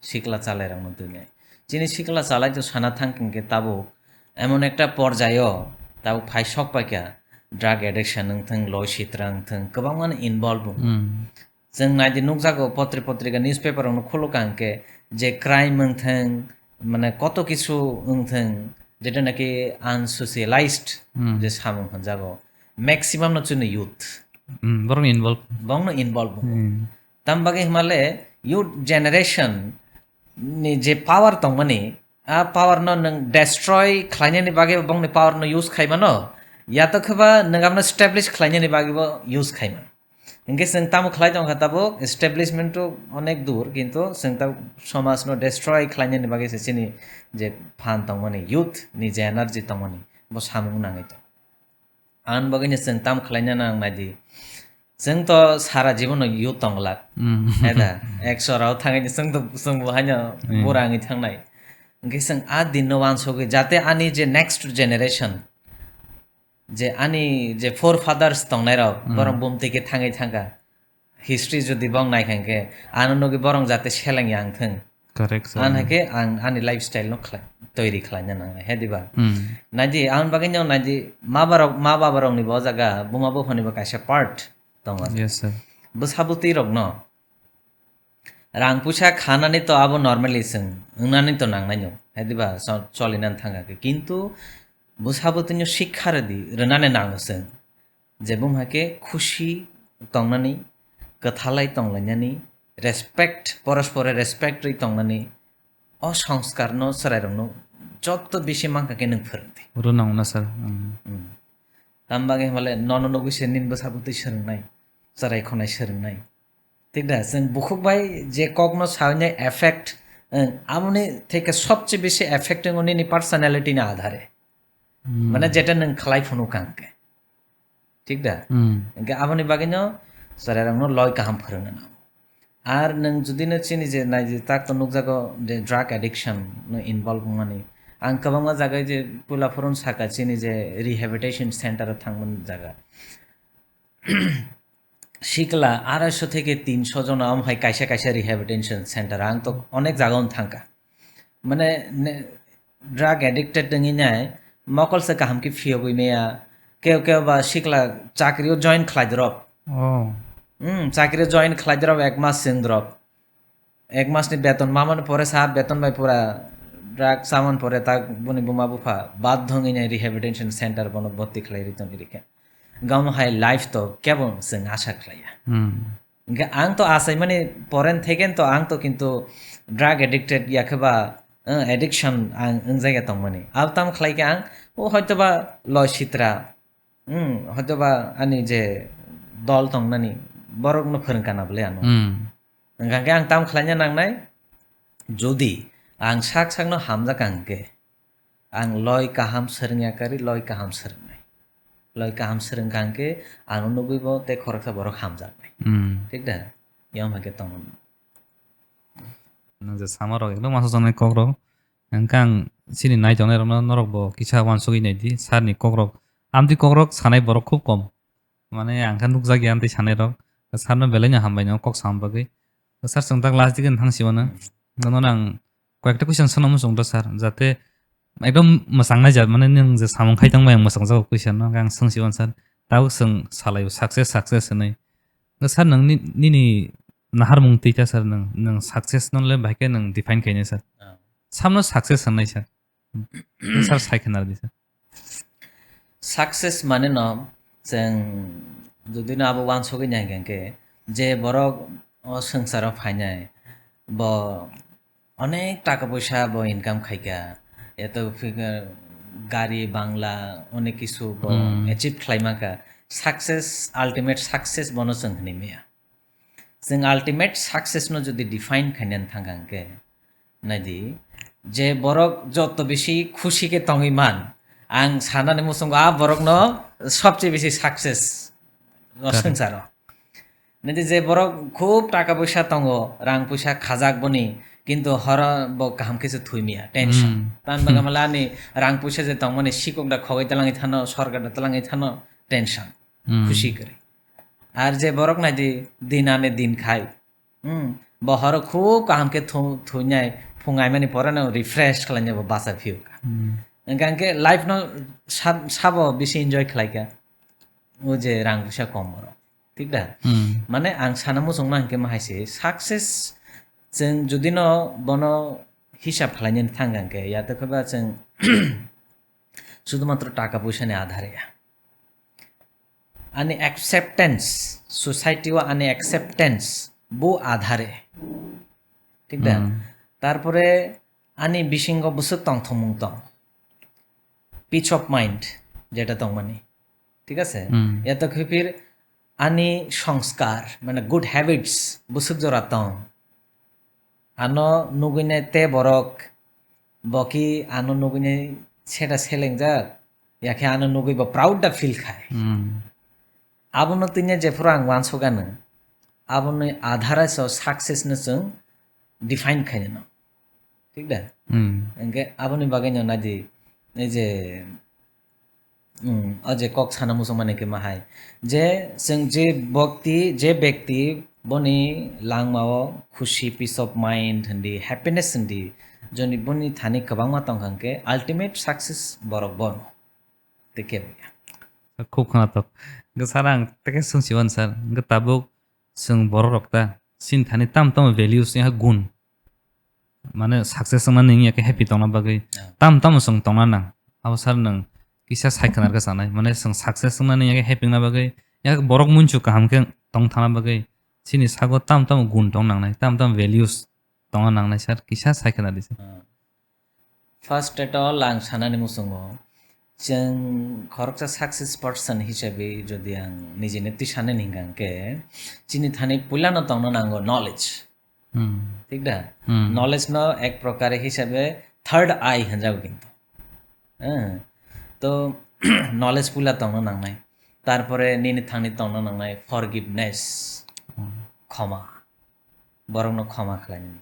sikla chalairokno twinai. Chini sikla chalai to sana thang hwnkhe tabuk emon ekta porjaio tabuk phai sok paikha, drug addiction wngthung, loi sitra wngthung, kwbangmano involve wng. Hmm. Chwng naidi nukjago potri potrika newspaper rokno khulukha hwnkhe je crime wngthung, mane koto kisu wngthung, jeta naki unsocialized Hmm. je samung hwnjago, maximum no chini youth. Hmm, borokno involve. Borokno involve. Hmm. Tam bagwi hwnmale youth generation ni je power tongmani, a power no nwng destroy khlainani bagwi bongni power no use khaimano, ya to kheba nwng abno establish khlainani bagwi bo use khaima. Hwnkhe chwng tamo khlai tongkha tabuk establishment to onek dur, kintu chwng tabuk somaj no destroy khlainani bagwi se chini je phan tongmani, youth ni je energy tongmani, bo samung nangwi tong. Ani bagwino chwng tam khlaina nang naidi. Chwng to sara jibono youth tongglak. Mm. Heda, ekso rao thangwi chwng to, chwng bo haino Mm. bura wngwi thangnai. Hwnkhe chwng a din no uansugwi, jate ani je next generation, je ani je forefathers tongnai rok, Mm. borok bumtwi khe thangwi thangkha. History jodi bong naikha hwnkhe, ano nugwi borok jate seleng yang thung. Correct, sir. An haikhe ang ani lifestyle no khlai, toiri khlaina nangnai, he diba? Hmm. Naidi, ang bagwi no naidi, ma barok, ma baba rokni bo jaga, buma buphani bo kaisa part tongo. Yes, sir. Bwsa bwtwi rokno rang puisa khanani to abo normally chwng wngnani to nangnai no, he diba? So, cholinani thangkha khe. Kintu bwsa bwtwino sikha rwdi, rwnani nango chwng. Je bumhake khusi tongnani, kwthalai tonglainani, respect, porospore respect rwi tongnani, o songskar no chwrairokno joto bisi mankha khe nwng phwrwngdi. Oro nangna sir. Mm. Mm. Tam bagwi hwnmale nono nugwi se nini bwsa bwtwi swrwngnai, chwrai khonai swrwngnai. Thik da, chwng bukhuk bai je kokno sawi nai effect, mm, aboni theke sobche bisi effect wngo nini personality ni adhare. Mm. Mane jeta nwng khlai phunu kang khe. Thik da? Hmm. Hwnkhe aboni bagwino chwrairokno loi kaham phwrwngna nango. Ar nwng jodi no chini je nai je tak to nukjago je drug addiction no involve wngmani. Ang kwbangma jaga je puila phurun saka chini je rehabilitation center o thangmani jaga. Sikla arai sho theke tin sho jona omo hai kaisa kaisa rehabilitation center ang to onek jaga o thangka. Mane ne, drug addicted wngwi nai, mokol se kaham khe phiyogwi maya, keu keu ba sikla chakri o join khlai drop. Oh. Hmm, chakri o join khlai drop, ek mas sing drop. Ek mas ni beton mamani pore sa beton bai pura drug saman pore tak buni buma bupha badhongwi nai rehabilitation center bono bhorti khlai ri tongwi rikha. Gamo hai life to kebo chwng asa khlaiya. Hmm. Hingke ang to achaimani poren theken to ang to kintu drug addicted ya khe ba, eh, addiction ang wngjakya tongmani. Abo tamo khlai khe ang o hoitoba loi sitra, hmm, hoitoba ani je dol tongnani borokno phwrwng kana bwle ano. Hmm. Hingke ang tamo khlaina nangnai, jodi ang sak sakno hamjak ang khe, ang loi kaham swrwngya kari, loi kaham swrwngnai. Loi kaham swrwngkha hwnkhe ano nugwi bo tei khoroksa borok hamjaknai. Hmm. Thik da? Yom hai khe tongo. Nang je sama rok ekdom aswk sanai kok rok. Hwnkhe ang chini nai tongnai rokno norok bo kisa uansugwi nai di, sir ni kok rok. Amtwi kok rok sanai borok khub kom. Mane ang khe nukjak ya tei sanai rok. Sir no belai no hambai no kok sam bagwi. Sir chwng tak last dige thang si mano. Hmm. Nono ang koi ekta question sono muchung do sir. Jate ekdom mwchang nai jat mane nwng je samung khai tong bai ang mwchang jago question no ang swng si mano sir. Tabuk chwng salai o success success hinwi. Sir nwng ni, nini naharmung twi ta sir nwng, nwng success no le bahai khe nwng define khainai sir. Ah. Samno success hinwi sir. Sir, sai khna rwdi, sir. Success mane no chwng jodi no abo uansugwi nai hwnkhe je borok o swngcharo phainai bo onek taka poisa bo income khaikha, eto figure gari, bangla, onek kisu bo Hmm. achieve khlai maka. Success, ultimate success bono chwng hwnwi maya. Chwng ultimate success no jodi define khainani thangkha hwnkhe, naidi, je borok joto bisi khusi khe tongwi man, ang sanani muchungo a borokno sobse bisi success o Correct. swngcharo. Naidi je borok khub taka poisa tongo, rang poisa khajak boni, kintu horo bo kaham khe se thwi maya, tension. Hmm. Tamni bagwi Hmm. hamle ani rang poisa je tongmani sikok da khogwi talangwi thano, sorkar da talangwi thano, tension. Hmm. Khusi kwrwi. Ar je borok naidi din ane din khai. Hmm. Bo horo khub kaham khe thu-, thuinai, phung aimani pore no refresh khlainai bo bacha phiyok. Hmm. Hwnkhe life no sab-, sabo bisi enjoy khlaikha. O je rang poisa kom borok. Thik da? Hmm. Mane ang sana muchungma hwnkhe ma hai se success chwng jodi no bono hisab khlainani thang hwnkhe ya to khe ba chwng sudhumatro taka poisa ni adhare ya. Ani acceptance, society o ani acceptance bo adhare. Thik da? Hmm. Tarpore ani bisingo bwswk tongthokmung tong. Peace of mind jeta tongmani. Thik ase? Hmm. Ya to khipir ani songskar, mane good habits bwswk jora tong. Ano nugwinai te borok, bo ki ano nugwinai seta selengjak, ya khe ano nugwi bo proud da feel khai. Hmm. Abono twinya jephuru ang uansukgano, aboni adhara so success no chwng define khainano. Thik da? Hmm. Hwnkhe aboni bagwino naidi, ei je, hmm, o je kok sana muchungmani khe ma hai. Je chwng je bokti, je bekti boni langmao khusi, peace of mind hindi, happiness hindi, joni boni thani kwbangma tongkha hwnkhe ultimate success borok bono. Tei kebo ya. Khub khwnathok. Hwnkhe sir ang tei khe swngsiwan sir. Hwnkhe tabuk chwng borok rok ta chini thani tamo tamo values wngya gun. Mane success wngna nini ya khe happy tongna bagwi. Yeah. Tamo tamo chwng tongna nang. Abo sir nwng kisa sai khwna rwkha sanai. Mane chwng success wngna nini ya khe happy wngna bagwi. Ya borok muichu kaham khe tong thangna bagwi. Chini sago tamo tamo gun tong nangnai. Tamo tamo values tongna nangnai sir. Kisa sai khwna di sir. Ah. First at all, ang sanani muchungo, chwng khoroksa success person hisabe jodi ang nijini twi sanani hwnkha hwnkhe, chini thani puilano tongna nango knowledge. Hmm. Thik da? Hmm. Knowledge no ek prokare hisabe third eye hwnjago kintu. Eh, to knowledge puila tongna nangnai. Tarpore nini thani tongna nangnai forgiveness. Hmm. Khoma. Borokno khoma khlainani.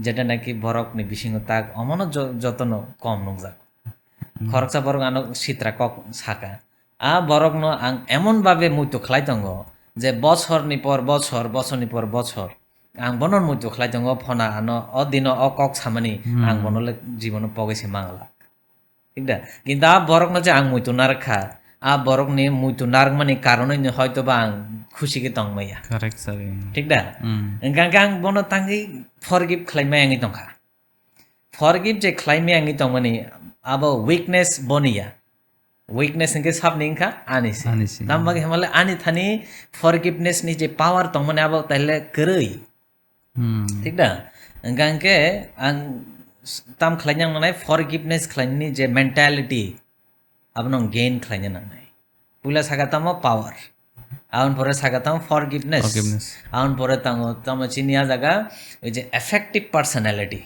Jeta naki borokni bisingo tak omono jo-, jotono kom nukjak. Hmm. Khoroksa borok ano sitra kok saka. A borokno ang emon babe muitu khlai tongo je bosorni por bosor, bosorni por bosor. Ang bono muitu khlai tongo, phona ano o dino o kok samani Hmm. ang bono le jibono pogwi se mangla. Thik da? Kintu a borokno je ang muitu narwkha, a borokni muitu narwkmani karonwi hoito ba ang khusi khe tongmaya. Correct, sir. Thik da? Hmm. Hwnkha hwnkhe ang bono tangwi forgive khlaimaya wngwi tongkha. Forgive je khlaimaya wngwi tongmani abo weakness boniya. Weakness hwnkhe sabni wngkha ani se. Ani se. Tamo bagwi hwnmale ani thani forgiveness ni je power tongmani abo taile kwrwi. Hmm. Thik da? Hwnkha hwnkhe ang s-, tam khlaina nangnai, forgiveness khlainani je mentality, abono ang gain khlaina nangnai. Puila saka tamo power. Aboni pore saka tamo forgiveness. Forgiveness. Aboni pore tamo, tamo chini a jaga, oi je effective personality.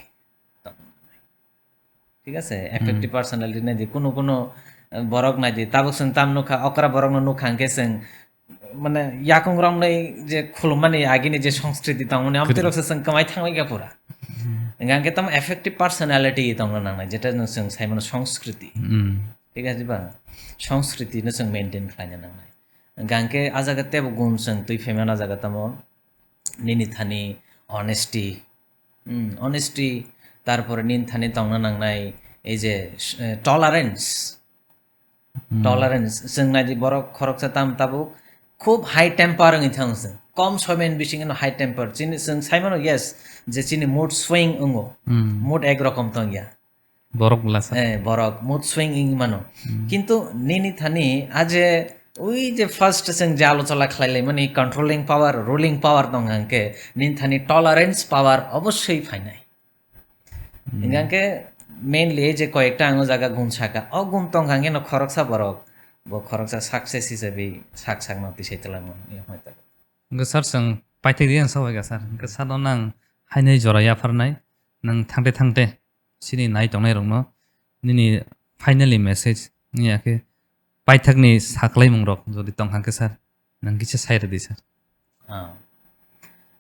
Thik ase? Effective Hmm. personality nai di, kuno kuno, eh, borok nai di, tabuk chwng tam nukha, okra borokno nukha hwnkhe chwng, mane, yakung romnai je khulumani agini je sanskriti tongmani, amtwi Kwrwi. rok se chwng kwmai thanglaikha pura. Hmm. Hwnkha hwnkhe tamo effective personality tongna nangnai, jeta no chwng sai mano sanskriti. Hmm. Thik ase ba? Sanskriti no chwng maintain khlaina nangnai. Hwnkha hwnkhe a jaga tebo gun chwng twi phaimano a jaga tamo nini thani honesty, Hmm, honesty, tarpore nini thani tongna nangnai ei je, eh, tolerance. Hmm. Tolerance, chwng nai di borok khoroksa tam tabuk khub high temper wngwi thang chwng. Kom somen bisingo high temper. Chini chwng sai mano, yes, je chini mood swing wngo. Hmm. Mood ek rokom tongya. Borok bwlasa. Eh, borok mood swing wngwi mano. Hmm. Kintu nini thani a je ui je first chwng je alochona khlai laimani controlling power, ruling power tong hwnkhe nini thani tolerance power obosoi phainai. Hmm. Hingkha khe mainly je koyekta ang o jaga gun saka, o gun tongkha hwnkhe no khoroksa borok, bo khoroksa success hisabi sak sakno tisai twlangmani hwnwi ta. Hwnkhe sir, chwng paithak di ang sabaikha sir. Hwnkhe sir no nang hainai jora yapharnai, nang thangte thangte chini nai tongnai rokno nini finally message wngya khe paithakni saklaimung rok jodi tongkha khe sir, nang kisa sai rwdi sir. Ah.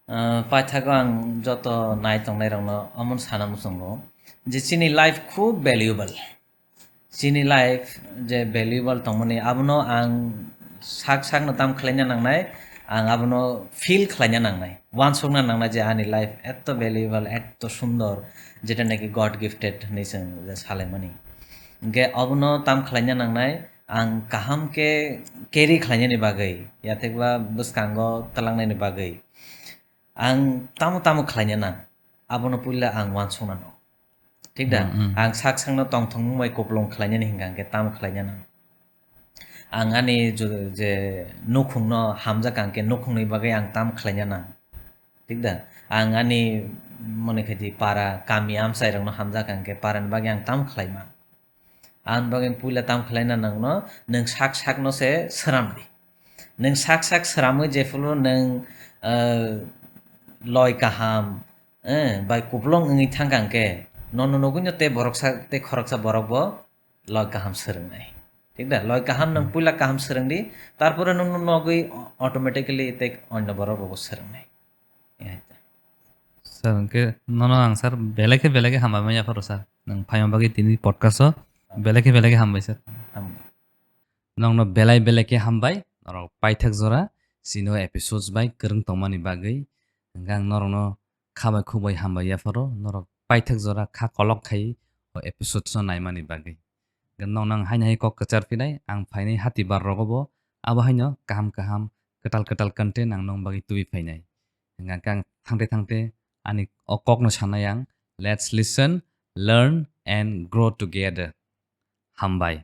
Ah, paithago ang joto nai tongnai rokno omono sana muchungo je chini life khub valuable. Chini life je valuable tongmani abono ang sak sakno tam khlaina nangnai, ang abono feel khlaina nangnai, uansukna nangnai je ani life etto valuable, etto sundor, jeta naki God gifted hinwi chwng je salaimani. Hwnkhe abono tam khlaina nangnai, ang kaham khe carry khlainani bagwi, yathekba bwskango twlangnaini bagwi ang tamo tamo khlaina nang, abono puila ang uansukna nango. Thik da? Hmm, hmm. Ang sak sakno tongthokmung bai kupulung khlainani hwnkha hwnkhe tamo khlaina nang. Ang ani ju-, je nukhungno hamjak hwnkhe nukhungni bagwi ang tamo khlaina nang. Thik da? Ang ani mone khaidi para, kami, amchairokno hamjak hwnkhe parani bagwi ang tamo khlaima. Ang bagwi puila tamo khlaina nangno, nwng sak sakno se sramdi. Nwng sak sak sramwi jephuru nwng, eh, loi kaham, eh, bai kupulung wngwi thangkha hwnkhe, nono nugwino tei boroksa tei khoroksa borok bo loi kaham swrwngnai. Thik da? Loi kaham nwng Hmm. puila kaham swrwngdi, tarpore nwng nugwi automatically tei onyo borok rokbo swrwngnai. Sir, hwnkhe nono ang sir belai khe belai khe hambai manya pharo sir. Nwng phaima bagwi tini podcast o belai khe belai khe hambai sir. Hambai. Nokno belai belai khe hambai, norok paithak jora chini o episodes bai kwrwng tongmani bagwi. Hwnkhe ang norokno kha bai khuk bai hambai yapharo, norok paithak jora kha kolok khai o episodes no naimani bagwi. Hwnkhe nokno ang haino hai kok kwchar phinai, ang phainai hati bar rogo bo abo haino kaham kaham kwtal kwtal content ang nokni bagwi tubui phainai. Hwnkhe ang thangte thangte ani o kokno sanai ang, let's listen, learn and grow together. Hambai.